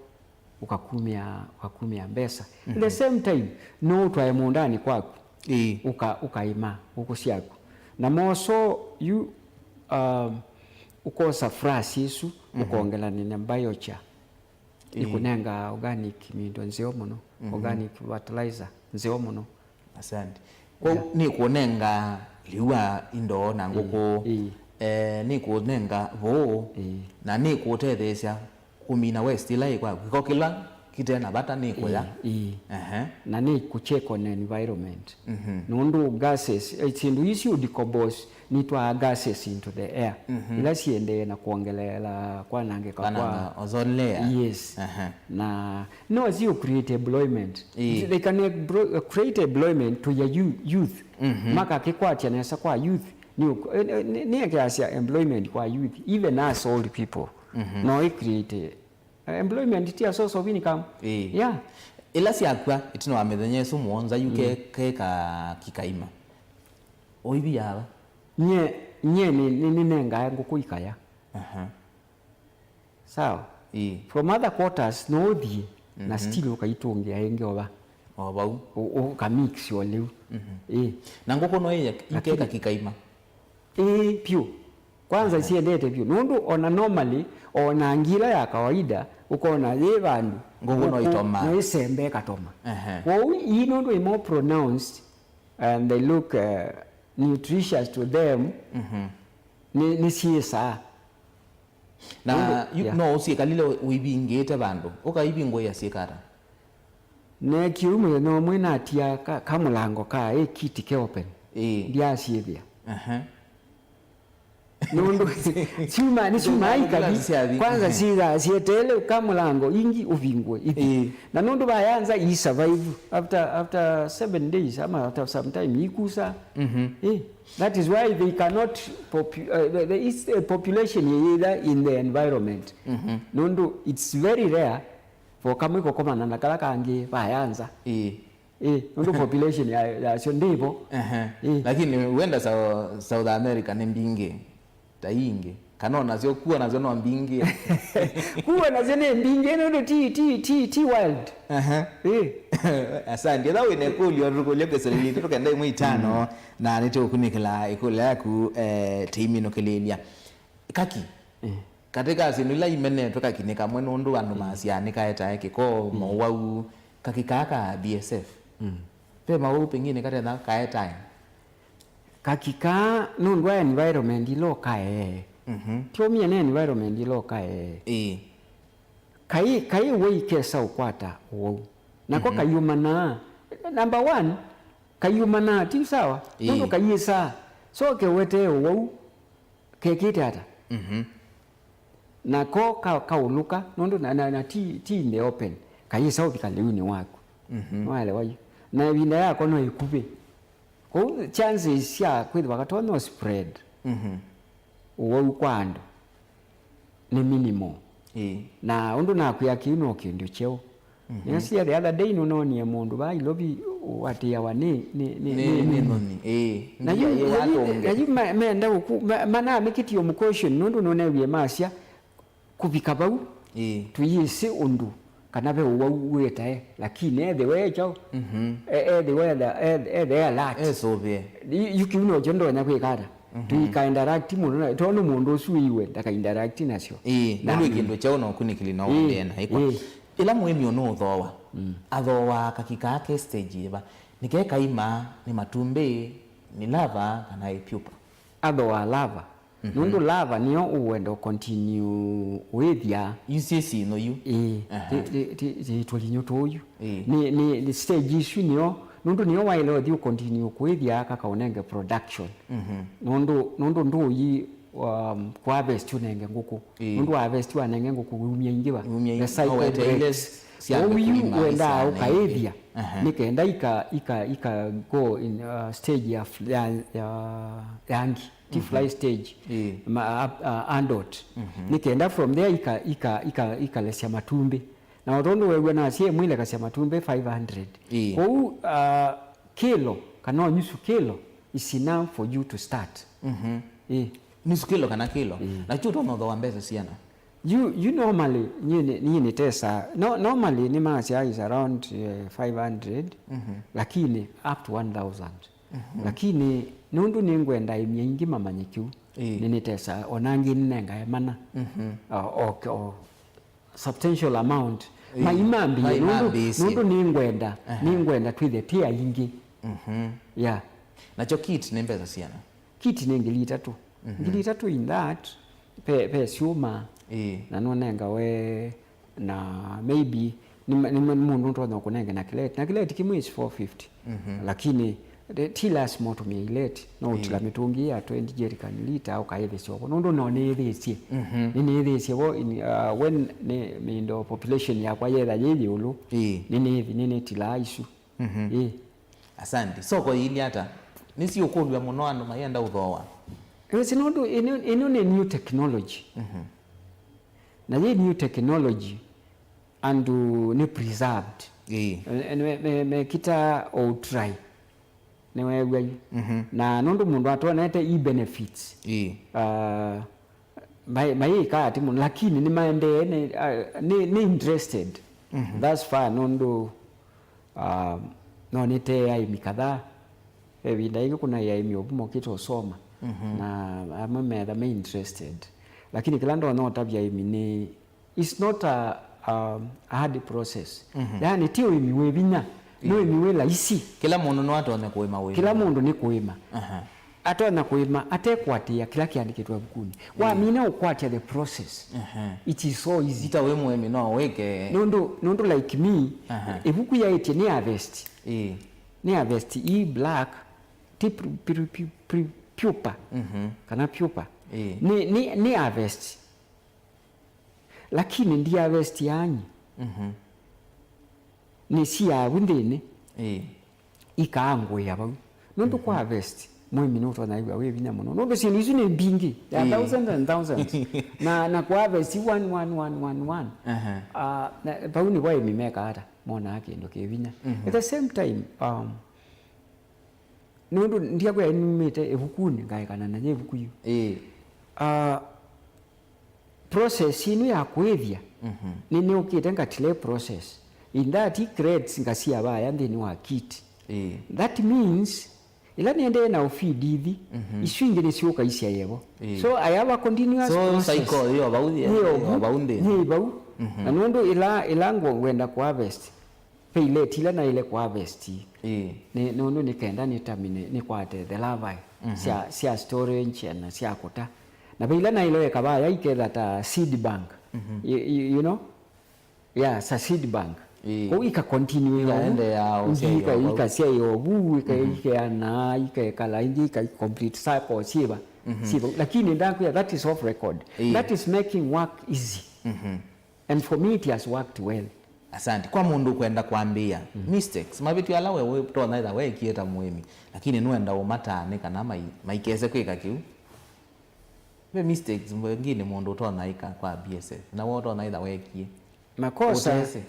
ũkakumĩa, ũkakumĩa mbesa. Mhm. At the same time, no ũtwae mũũndanĩ kwaku. Ĩĩ. Ũka-, ũkaĩma ngũkũ syaku. Na mosoo yu, um, ũkosa frass ĩsu, mhm, ũkongelany'a na biochar. Ĩĩ. Nĩkũnengaa organic mindo nzeo mũno, mhm, organic fertilizer nzeo mũno. Asante. Kwoou, yeah, nĩkũnenga lĩu wa indo na ngũkũ, ĩĩ, ĩĩ, eh, nĩkũnenga vũũ, ĩĩ, na nĩkũtetheesya kũmina waste ĩla yĩ kwaku. Kĩko kĩla kĩte na vata nĩkũya. Ĩĩ, ĩĩ. Ehe. Na nĩkũcheck on environment. Mhm. Nũndũ gases, eh, syĩndũ ii syũ decompose, nitwaa gases into the air, mhm, ila siendee na kuongeleela kwanangĩka kwa, kwananga ozone layer. Yes. Aha. Na no si create employment. Ĩĩ. They can emplo-, create employment to your you-, youth. Mhm. Makakĩkwatya nesa kwa youth, Nĩ ũk- eh, eh, nĩ- nĩekeasya employment kwa youth, even us old people. Mhm. No ĩ create, eh, employment, ti a source of income. Ĩĩ. Yeah. Ĩla syakw'a ĩtina wa mĩthenya ĩsu mũonza yu ke- Mm. ke ka kĩkaima. Ũivi yava? Nye, nye nĩ- nĩ- nĩnengae ngũkũ ikaya. Aha. Sawa? Ĩĩ. From other quarters no ũthiĩ na Mhm. still ũkaitũngĩa ĩngĩ o va. O vau. Ũ- ũkamix o lĩu. Mhm. Ĩĩ. Na ngũkũ no ĩye Lakini- ikeka kĩkaima. Ĩĩ, pyũ. Kwanza Aha. siendete vyũ. Nũndũ ona normally, ona ngila ya kawaida, ũkona yĩ vandũ. Ngũkũ no ngũkũ itoma. No ĩsembe ĩkatoma. Aha. Kwoou ii nũndũ ĩ more pronounced and they look uh, nutritious to them, Mhm. nĩ nĩ syĩsaa. Na Nũndũ- yu- yeah. no ũsyĩkalile wĩvingĩte vandũ, ũkaivingũĩa syĩka ata? Neekie ũu mũthenya ũmwe natia ka- kamũlango ka ĩ kiti ke open. Ĩĩ. Ndyasyĩthĩa. Aha. Nũndũ syuma nĩ syuma Ndio, ikathi. Ndio, ndio. Kwanza Mhm. sitha sieteele kamũlango ingi ũvingwe ithi. Ĩĩ. Na nũndũ vayanza i survive after after seven days ama after some time ikusa. Mhm. Eh, that is why they cannot popu- uh, the, the, is a population either in the environment. Mhm. Nũndũ it's very rare for kamwe kũkomana na kala kangĩ vayanza. Ĩĩ. Eh, nũndũ population ya yasyo ndĩvo. Ehe. Eh. Lakini wenda South, South America nĩ mbingĩ ta ingĩ. Kana onasyo kuo nasyo no mbingĩ. Kuo nasyo nĩ mbingĩ nũndũ ti ti ti ti wild. Ehe. Eh. Asante. Etha wĩna ĩkũlyo tũkũlyo kĩsĩlĩlĩ tũkenda imwe itano na nĩtũkũnĩkĩla ĩkũlyo yaku eh, tĩiminũkĩlĩlya. Kaki. Eh. Katĩ ka syĩndũ ila imenetwe kaki nĩ kamwe nũndũ andũ maasyaa nĩkaetae kĩko, mowau, kaki kaa ka B S F. Mm. Ve mawau pengine katetha kaetae. Kaki kaa nũndũ wa environment ila ũkaee. Mhm. Tiomie nĩ environment ila ũkaee. Ĩĩ. Kai kai wei kesa ũkwata ũwau. Nako Mhm. kaiumanaa. Number one, kaiumanaa, ti sawa? Ĩĩ. Nũndũ kaiĩsaa. So kewetee ũwau. Kekĩte ata? Mhm. Nako ka- kaũlũka, nũndũ na, na, na ti, ti in the open. Kayĩsa ũvika lĩunĩ waku. Mhm. Nĩwaelewa yu? Na ĩvinda yako no ĩkuvĩ. Kwoou chances sya kwĩthĩwa katonya spread Mhm. ũwau kwa andũ nĩ minimal. Ĩĩ. Na ũndũ nakwĩa kĩu no kĩndũ kyeũ. Mhm. Nĩosie the other day nũnoonie mũndũ vaa Ilovi ũatĩĩawa nĩ, nĩ, nĩ, Nĩ, nĩ nĩ nũmi. Nũmi, ĩĩ. Na yu, Ndia yĩ na yu, watũnge. Na yu ma- meenda ũku, ma- manamĩkĩtie mũkosyo nũndũ nũnewie masya kũvika vau. Ĩĩ. Tũyĩsĩ ũndũ kana ve ũwau wĩtae, lakini ethĩwe e kyaũ? Mhm. E- ethĩwe etha- eth- ethe alert. Esũvĩe. Yu- yu kĩu nokyo ndonya kwĩka ata? Mhm. Tũika interact mũno na- tondũ mũndũ ũsu wĩiwe ndaka interact nasyo. Ĩĩ, Na- nũndũ ĩ kĩndũ kyaũ na ũkunĩkĩli no Ĩĩ, ũendee na ĩkwa. Ĩĩ. Ĩla mũĩmi ũnũũthooa, Mm. athooaa kaki kaa ke stage yĩva? Nĩ ke kaima, nĩ matumbĩ, nĩ larva, kana ĩ pupa? Athooaa larva. Mhm. Nũndũ larva nĩyo ũwenda ũcontinue ũĩthya. Yu syĩ sinũ yu. Ĩĩ, Aha. ti- ti- ti- ti- tũlinyũ tũũ yu. Ĩĩ. Nĩ, nĩ, nĩ stage isu nĩyo, nũndũ nĩyo waĩle ũthi ũcontinue kũĩthya kaka ũnenge production. Mhm. Nũndũ, nũndũ ndũũyi um, kũharvest ũnenge ngũkũ. Ĩĩ. Nũndũ wa harvest wanenge ngũkũ, umia ingĩ va. Umia The ingĩ, cycle no weteile breaks. Syambe Ũu yu kũima wendaa ĩsane ũkaĩthya, Aha. nĩ kenda ika, ika, ika go in uh, stage ya, f- ya, ya, ya ngi, ti Mhm. fly stage, Ĩĩ. ma, uh, uh, adult. Mhm. Nĩ kenda from there ika, ika, ika, ikalesya matumbĩ. Na o tondũ wew'a nasye ĩmwe ilekasya matumbĩ five hundred. Ĩĩ. Kwoou uh, kĩlo, kana o nyusu kĩlo is enough for you to start. Mhm. Ĩĩ. Nusu kĩlo kana kĩlo. Ĩĩ. Na kyu ũtonya ũthooa mbesa siana? You, you normally, nyie nĩ- nyie nĩtesa. No, normally nĩ masya is around uh, five hundred, Mhm. lakini up to one thousand. Mhm. Lakini nũndũ nĩngwenda aĩmi aingĩ mamanye kĩu, Ĩĩ. nĩnĩtesa, ona angĩ nĩnengae mana. Mhm. O- o- o- substantial amount. Ĩĩ. Maimambie, nũndũ Maimambĩĩsye. nũndũ nĩngwenda, Aha. nĩngwenda twĩthe twĩ aingĩ. Mhm. Yeah. Nakyo kit nĩ mbesa siana? Kit nĩ ngili itatũ. Mhm. Ngili itatũ in that, pe, pe syũma, Ĩĩ. na nũnengawe, na maybe, nĩ ma- nĩ ma- mũndũ ũtonya kũnenge na kĩleti. Na kĩleti kĩmwe is four fifty. Mhm. Lakini, the- ti lasima ũtũmĩe ileti. No ũtila Ĩĩ. mĩtũngi ya twenty jerrycan lita, ũkaĩthĩsya ũvo. Nũndũ no nĩĩthĩsye. Mhm. Nĩnĩĩthĩsye vo, in, uh, when nĩ, mĩindo population yakwa yetha yĩ yĩũlũ. Ĩĩ. Nĩnĩthi, nĩnĩtilaa isu. Mhm. Ĩĩ. Asante. Soko yĩilyĩ ata? Nĩsiũkũlw'a mũno andũ mayenda ũthooa. Wĩsĩ nũndũ ĩno, ĩno nĩ new technology. Mhm. Na yĩ new technology, andũ nĩ preserved. Ĩĩ. Eh, eh, me, me, mekita o try. Nĩweew'a yu. Mhm. Na nũndũ mũndũ atonete e benefits. Ĩĩ. Ah, mai-, mayĩkaa ati mũno, lakini nĩmaendee, nĩ, ah, nĩ, nĩ interested. Mhm. Thus far, nũndũ, ah, nonete aĩmi kadhaa. Ve ĩvinda yĩngĩ kuna aĩmi ovu mokĩte ũsoma. Mhm. Na amwe metha me interested. Lakini kĩla ndonya ũtavya aĩmi nĩ, it's not a, a, a hard process. Mhm. Yaani, ti ũĩmi wĩ vinya, nĩ ũĩmi wĩ laisi. Kĩla mũndũ no atonya kũĩma ũĩmi. Kĩla mũndũ nĩ kũĩma. Aha. Atonya kũĩma atekwatĩĩa kĩla kĩandĩkĩtwe ĩvukunĩ. Wamina ũkwatya the process, aha, it is so easy. Ita wĩ mũĩmi no wĩke. Nũndũ, nũndũ like me, aha, ĩvuku yaĩtye nĩ harvest. Ĩĩ. Nĩ harvest ii black, ti pru-, pru-, pru-, pru-, pupa, mhm, kana pupa. Ĩĩ. Nĩ, nĩ, nĩ harvest. Lakini ndi harvest yanyi. Mhm. Nĩ siavu nthĩnĩ. Ĩĩ. Ikaangũĩa vau. Nũndũ, mhm, kwa harvest, mũĩmi nũtonya ĩw'a wĩ vinya mũno. Nũndũ syĩndũ isu nĩ mbingĩ. There are, ĩĩ, thousands and thousands. Na, na kwa harvest one, one, one, one, one. Aha. Ah, na, vau nĩvo aĩmi mekaa ata? Monaa kĩndũ kĩ vinya. Mhm. At the same time, um, nũndũ ndiakwĩa numĩte ĩvukunĩ, ngaekana na yĩ ĩvuku yu. Ĩĩ. Ah, process ĩno ya kũĩthya, mhm, nĩnĩũkĩte ngatile process. In that, i crates ngasia vaya nthĩnĩ wa kit. Ĩĩ. That means, ĩla nĩendee na ũfeed ithi, mhm, isu ingĩ nĩsyũka isyaĩe vo. Ĩĩ. So, I have a continuous, so, process. Cycle ĩyo vau, yĩ, ĩyo vau nthĩnĩ. Yĩ vau. Mhm. Na nũndũ ĩla, ĩla ngwenda kũ harvest, ve ileti ila naĩle kũ harvest. Ĩĩ. Nĩ, nũndũ nĩ kenda nĩ tamine, nĩ kwate the larvae, mhm, sya, sya storage na sya kũta. Na ve ila naĩle weka vaya iketha ta seed bank. Mhm. You, you, you know? Yeah, sa seed bank. Ĩĩ. Kũu ika continue yo. Ikaendeea o, ngi syaĩo ika, vau. Ika syaĩo vu, ika, mhm, ikeana, ikekala, ingi ika complete cycle, siva. Mhm. Siva. Lakini ndakwĩa, that is off record. Ĩĩ. That is making work easy. Mhm. And for me, it has worked well. Asante. Kwa mũndũ ũkwenda kwambĩĩa, mm, mistakes, mavĩtyo ala we ũtonya ĩtha weekie ta mũĩmi, lakini nũenda ũmataane kana mai-, maikese kwĩka kĩu. Ve mistakes mbingĩ mũndũ ũtonya ĩka kwa B S F, na we ũtonya ĩtha weekie. Makosa, ũtese.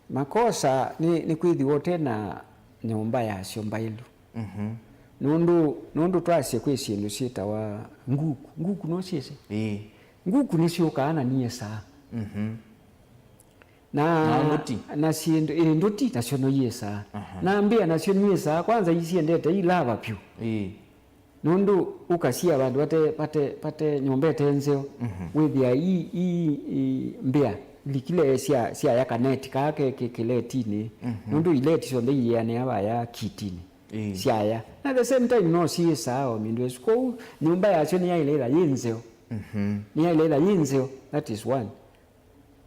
Makosa nĩ, nĩ kwĩthĩwa ũte na nyũmba yasyo mbaĩlu. Mhm. Nũndũ, nũndũ twasye kwĩ syĩndũ syĩtawa nguku. Nguku nũsyĩsĩ? Ĩĩ. Nguku nĩsyũkaa na niĩsaa. Mhm. Na, na nduti. Na syĩndũ, ĩĩ, nduti nasyo no iĩsaa. Aha. Na mbĩa nasyo niĩsaa, kwanza isiendete i larva vyũ. Ĩĩ. Nũndũ ũkasia vandũ vate, vate, vate nyũmba ĩte nzeo, mhm, wĩthĩa i, i, i mbĩa likile sya, syaya kaneti kaa ke, ke, kĩletinĩ. Mhm. Nũndũ ileti syonthe iĩanĩa vaya kitinĩ. Ĩĩ. Syaya. Na at the same time no siĩsaa o mĩndũ ĩsu. Kwoou nyũmba yasyo nĩyaĩle ĩtha yĩ nzeo. Mhm. Nĩyaĩle ĩtha yĩ nzeo. That is one.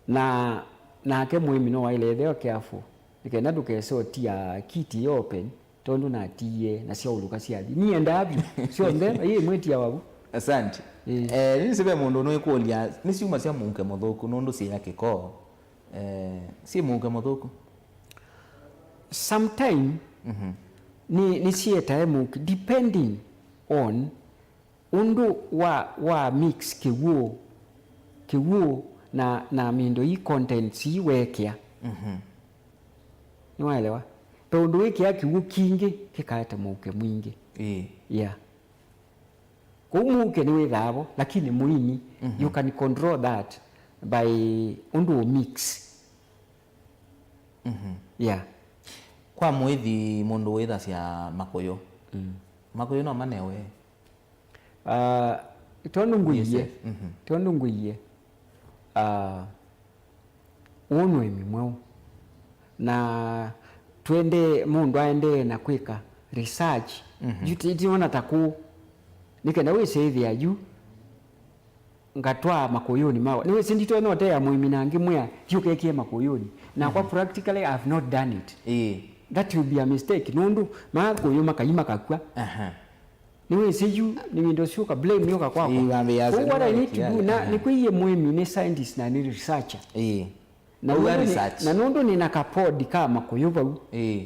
Na nake mũĩmi no waĩle etheo careful. Nĩ kenda ndũkese ũtia kiti yo open, tondũ natiie na syaũlũka syathi. Niendaa vyũ. Syonthe, ĩĩ mwĩtia wavu. Asante. Ĩĩ. Eh, nĩsĩ ve mũndũ nũĩkũlya, nĩ syuma sya mũuke mũthũku, nũndũ syĩ ya kĩkoo. Eh, syĩ mũuke mũthũku. Sometime, mhm, nĩ, nĩsietae mũuke, depending on ũndũ wa, wa mix kĩw'ũ, kĩw'ũ na, na mĩndũ ii contents ii weekĩa. Mhm. Nĩwaelewa? Tondũ wĩkĩa kĩw'ũ kingĩ kĩkaete mũuke mwingĩ. Ĩĩ. Yeah. Kũu mũuke nĩwĩthaa vo, lakini mũini, mhm, you can control that by ũndũ ũ mix. Mhm. Yeah. Kwa mũĩthi mũndũ wĩthasya makũyũ. Mm. Makũyũ no manewe? Ah, tondũ ngũie, B S F, mhm, tondũ ngũie, ah, ũũ nĩ ũĩmi mweũ. Na twende mũndũ aendee na kwĩka research. Mhm. Yu ti-, tiona ta kũũ. Nĩ kenda wĩsĩthĩa yu ngatwaa makũyũnĩ mawa. Nĩwĩsĩ nditonya ũtea mũĩmi na ngĩmwĩa, "Thiĩ ũkekie makũyũnĩ." Nakwa, mhm, practically I have not done it. Ĩĩ. That will be a mistake. Nũndũ makũyũ makai makakw'a. Aha. Nĩwĩsĩ yu, nĩ wĩndũ ũsu ũka blame yoka kwakwa. Ĩĩ, wambĩĩa. Kwoou what I need to do, na, aha, nĩkwĩie mũĩmi nĩ scientist na nĩ researcher. Ĩĩ. Na nũndũ nĩ, research, na nũndũ nĩna kapodi ka makũyũ vau. Ĩĩ.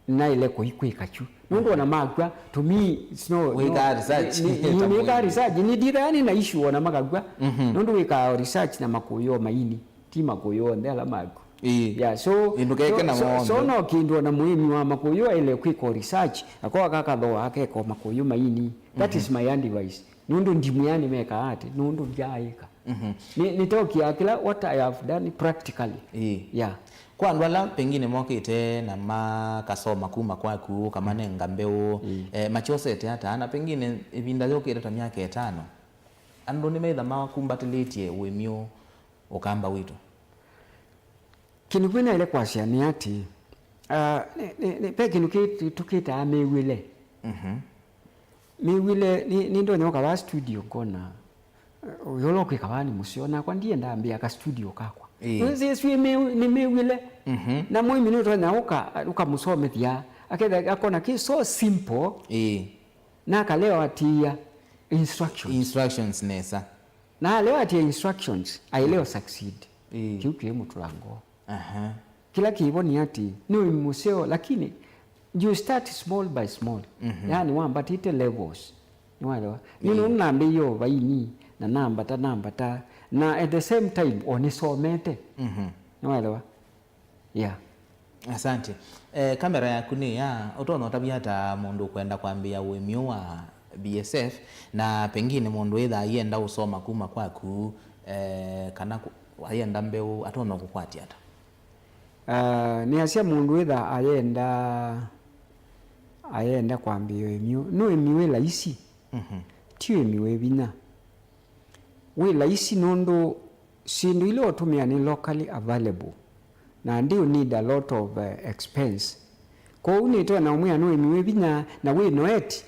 Naĩle kũikwĩka kyu. Nũndũ ona makw'a, to me, it's no, no, wĩkaa research, nĩ, nĩ, ta nĩ, nĩkaa mũĩmi. Research, nĩ nditha yani na issue ona makakw'a. Mhm. Nũndũ wĩkaa research na makũyũ o maini, ti makũyũ onthe ala makw'a. Ĩĩ. Yeah, so, ĩndũ keke so, na so, so monthe. No kĩndũ ona mũĩmi wa makũyũ aĩle kwĩka research, akoa kakathooa akeka makũyũ maini. That is my advice. Nũndũ ndimwĩa nĩmekaa atĩ, nũndũ ndyaaĩka. Mhm. Nĩ, nĩtaũkĩaa kĩla what I have done practically. Ĩĩ. Yeah. Kwa andũ ala pengine mokĩte na makasoma kuma kwaku, ũkamanenga mbeũ, mm, eh, makyosete ata, na pengine ĩvinda yũkĩte ta myaka ĩtano, andũ nĩmetha makumbatĩlĩtye ũĩmi ũũ ũkamba witũ? Kĩndũ kĩu naĩle kwasya nĩ atĩ, ah, nĩ, nĩ, nĩ, ve kĩndũ kĩ-, tũkĩtaa mĩw'ĩle. Mhm. Mĩw'ĩle, nĩ, nĩ ndonya ũka vaa studio ngona, eh, ũyũ ũla ũkwĩka vaa nĩ mũseo, nakwa ndienda ambĩa ka studio kakwa. Ĩĩ. Nĩsĩ, nĩ mĩw'ĩle. Mhm. Na mũĩmi nĩũtonya ũka, ũkamũsomethya, aketha, akona kĩ so simple, ĩĩ, na akalea atĩĩa instructions. Instructions nesa. Na alea atĩĩa instructions, ailea succeed. Ĩĩ. Kĩu kĩ mũtũlango. Aha. Kĩla kĩvo nĩ atĩ, nĩ ũĩmi mũseo, lakini you start small by small. Mhm. Yani wambatĩte levels. Nĩwaelewa? Nĩ, ĩĩ, nũndũ nambĩĩie o vaini, na nambata, nambata, na at the same time, o nĩsomete. Mhm. Nĩwaelewa? Yeah. Asante. Eh, kamera yaku nĩ ya, ũtonya ũtavya ata mũndũ ũkwenda kwambĩĩa ũĩmi ũũ wa B S F, na pengine mũndũ ĩtha ayenda ũsoma kuma kwaku, eh, kana ku-, ayenda mbeũ, atonya kũkwatya ata? Ah, nĩasya mũndũ ĩtha ayenda, ayenda kwambĩĩa ũĩmi ũũ, nĩ ũĩmi wĩ laisi. Mhm. Ti ũĩmi wĩ vinya. Wĩ laisi nũndũ syĩndũ ila ũtũmĩa nĩ locally available, na do you need a lot of, eh, expense. Kwoou nĩtonya ũmwĩa nĩ ũĩmi wĩ vinya na wĩ noeti.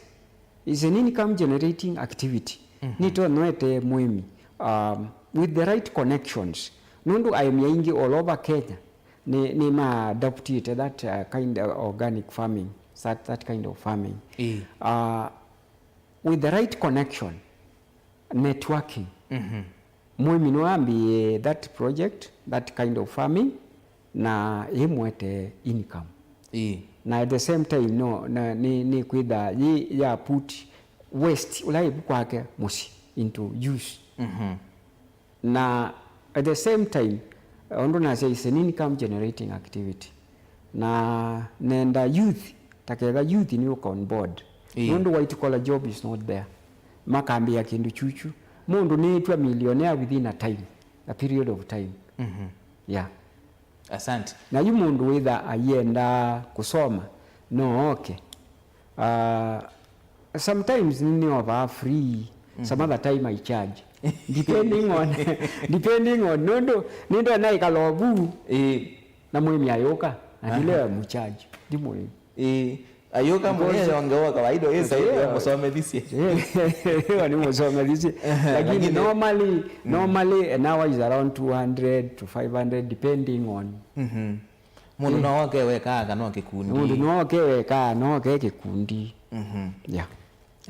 Is an income generating activity. Mhm. Nĩtonya noete mũĩmi, um, with the right connections. Nũndũ aĩmi aingĩ all over Kenya nĩ, nĩ ma adoptĩte that, uh, kind of organic farming, that, that kind of farming. Ĩĩ. Uh, with the right connection, networking. Mhm. Mũĩmi no ambĩĩe that project, that kind of farming, na ĩmũete income. Ĩĩ. Na at the same time, no, na, nĩ, nĩ kwĩtha yĩ ya put waste, ũla ĩvu kwake mũsyĩ, into use. Mhm. Na at the same time, ũndũ nasya is an income generating activity. Na nenda youth, ta ketha youth nĩ ũka on board. Ĩĩ. Nũndũ white collar job is not there. Makambĩĩa kĩndũ kyukyu. Mũndũ nĩĩtw'a millionaire within a time, a period of time. Mhm. Yeah. Asante. Na yu mũndũ wĩtha ayenda kũsoma, no oke. Ah, sometimes nĩnĩovaa free, some, mhm, other time I charge. Depending on, depending on, nũndũ nĩndona ĩkala vu, ĩĩ, na mũĩmi ayũka, na, aha, ndilea mũcharge, ndi mũĩmi. Ĩĩ, ayũka. Because mũĩmi ayongewa kawaida, ĩsa, ĩsa, yeah, mũsomethisye. Yeah, nĩ mũsomethisye. Aha, lakini, lakini normally, mm, normally an hour is around two hundred to five hundred depending on, mhm, mũndũ, ĩĩ, no oke weka kana o kĩkundi? Mũndũ no oke weka, no oke kĩkundi. Mhm. Yeah.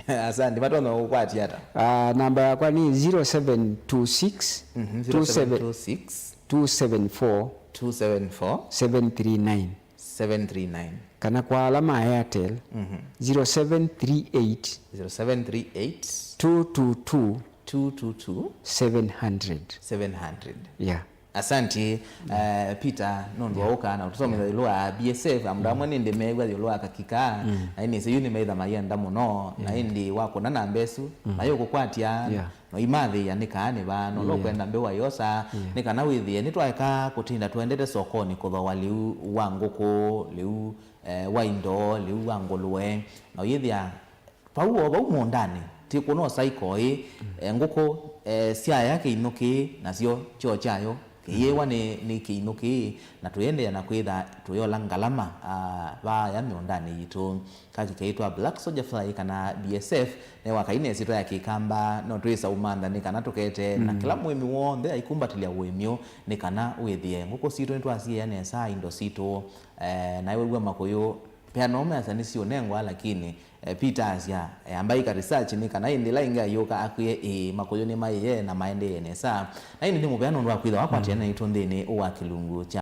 Asante, matonya gũkwatya ata? Ah, namba yakwa nĩ zero seven two six, mhm, two seven, zero seven two six, two seven four, two seven four, seven three nine. Seven three nine. Kana kwa ala ma Airtel, mhm, zero seven three eight, zero seven three eight, two two two, two two two, seven hundred. Seven hundred. Yeah. Asanti, eh, Peter, nũndũ wa ũka na ũtũsomethya ĩũlũ wa B S F, andũ amwe nĩndĩ meew'a ĩũlũ wa kakika, na ĩndĩ yu nĩmetha mayenda mũno, na ĩndĩ wakũna namba ĩsu, mayũkũkwatya, no imathĩĩa nĩ kaa nĩ vaa, no ũla ũkwenda mbeũ ayosa, nĩ kana wĩthĩe nĩtwaeka kũtinda tũendete sokonĩ kũthooa lĩu wa ngũkũ, lĩu, eh, wa indo, lĩu wa ngũlũe, na ũyĩthĩa vau o vau mũũndanĩ, ti kũna ũsaiko ĩ, eh, ngũkũ, eh, syaya kĩinũkĩ, nasyo kyoo kyayo kĩyĩwa nĩ, nĩ kĩinũkĩ, na tũiendeea na kwĩtha tũyola ngalama, ah, vaaya mĩũndanĩ yitũ. Kaki kaitwa Black Soldier Fly kana B S F, ne wakai na ĩsyĩtwa ya Kĩkamba, no twĩsa ũmantha nĩ kana tũkete, na kĩla mũĩmi w'onthe aikumbatĩlya ũĩmi ũũ, nĩ kana wĩthĩe ngũkũ sitũ nĩtwasiĩĩa nesa indo sitũ, eh, na wew'a makũyũ, pea no measya nĩsiũnengwa, lakini Eh, Peter asya, eh, amba ĩka research nĩ kana ĩndĩ ĩla ĩngĩ ayũka akwĩe, ĩĩ, makũyũ nĩmaĩe na maendeee nesa. Na ĩndĩ nĩ mũvea nũndũ wa kwĩthĩwa wakwatĩana naitũ nthĩnĩ wa kĩlungu kya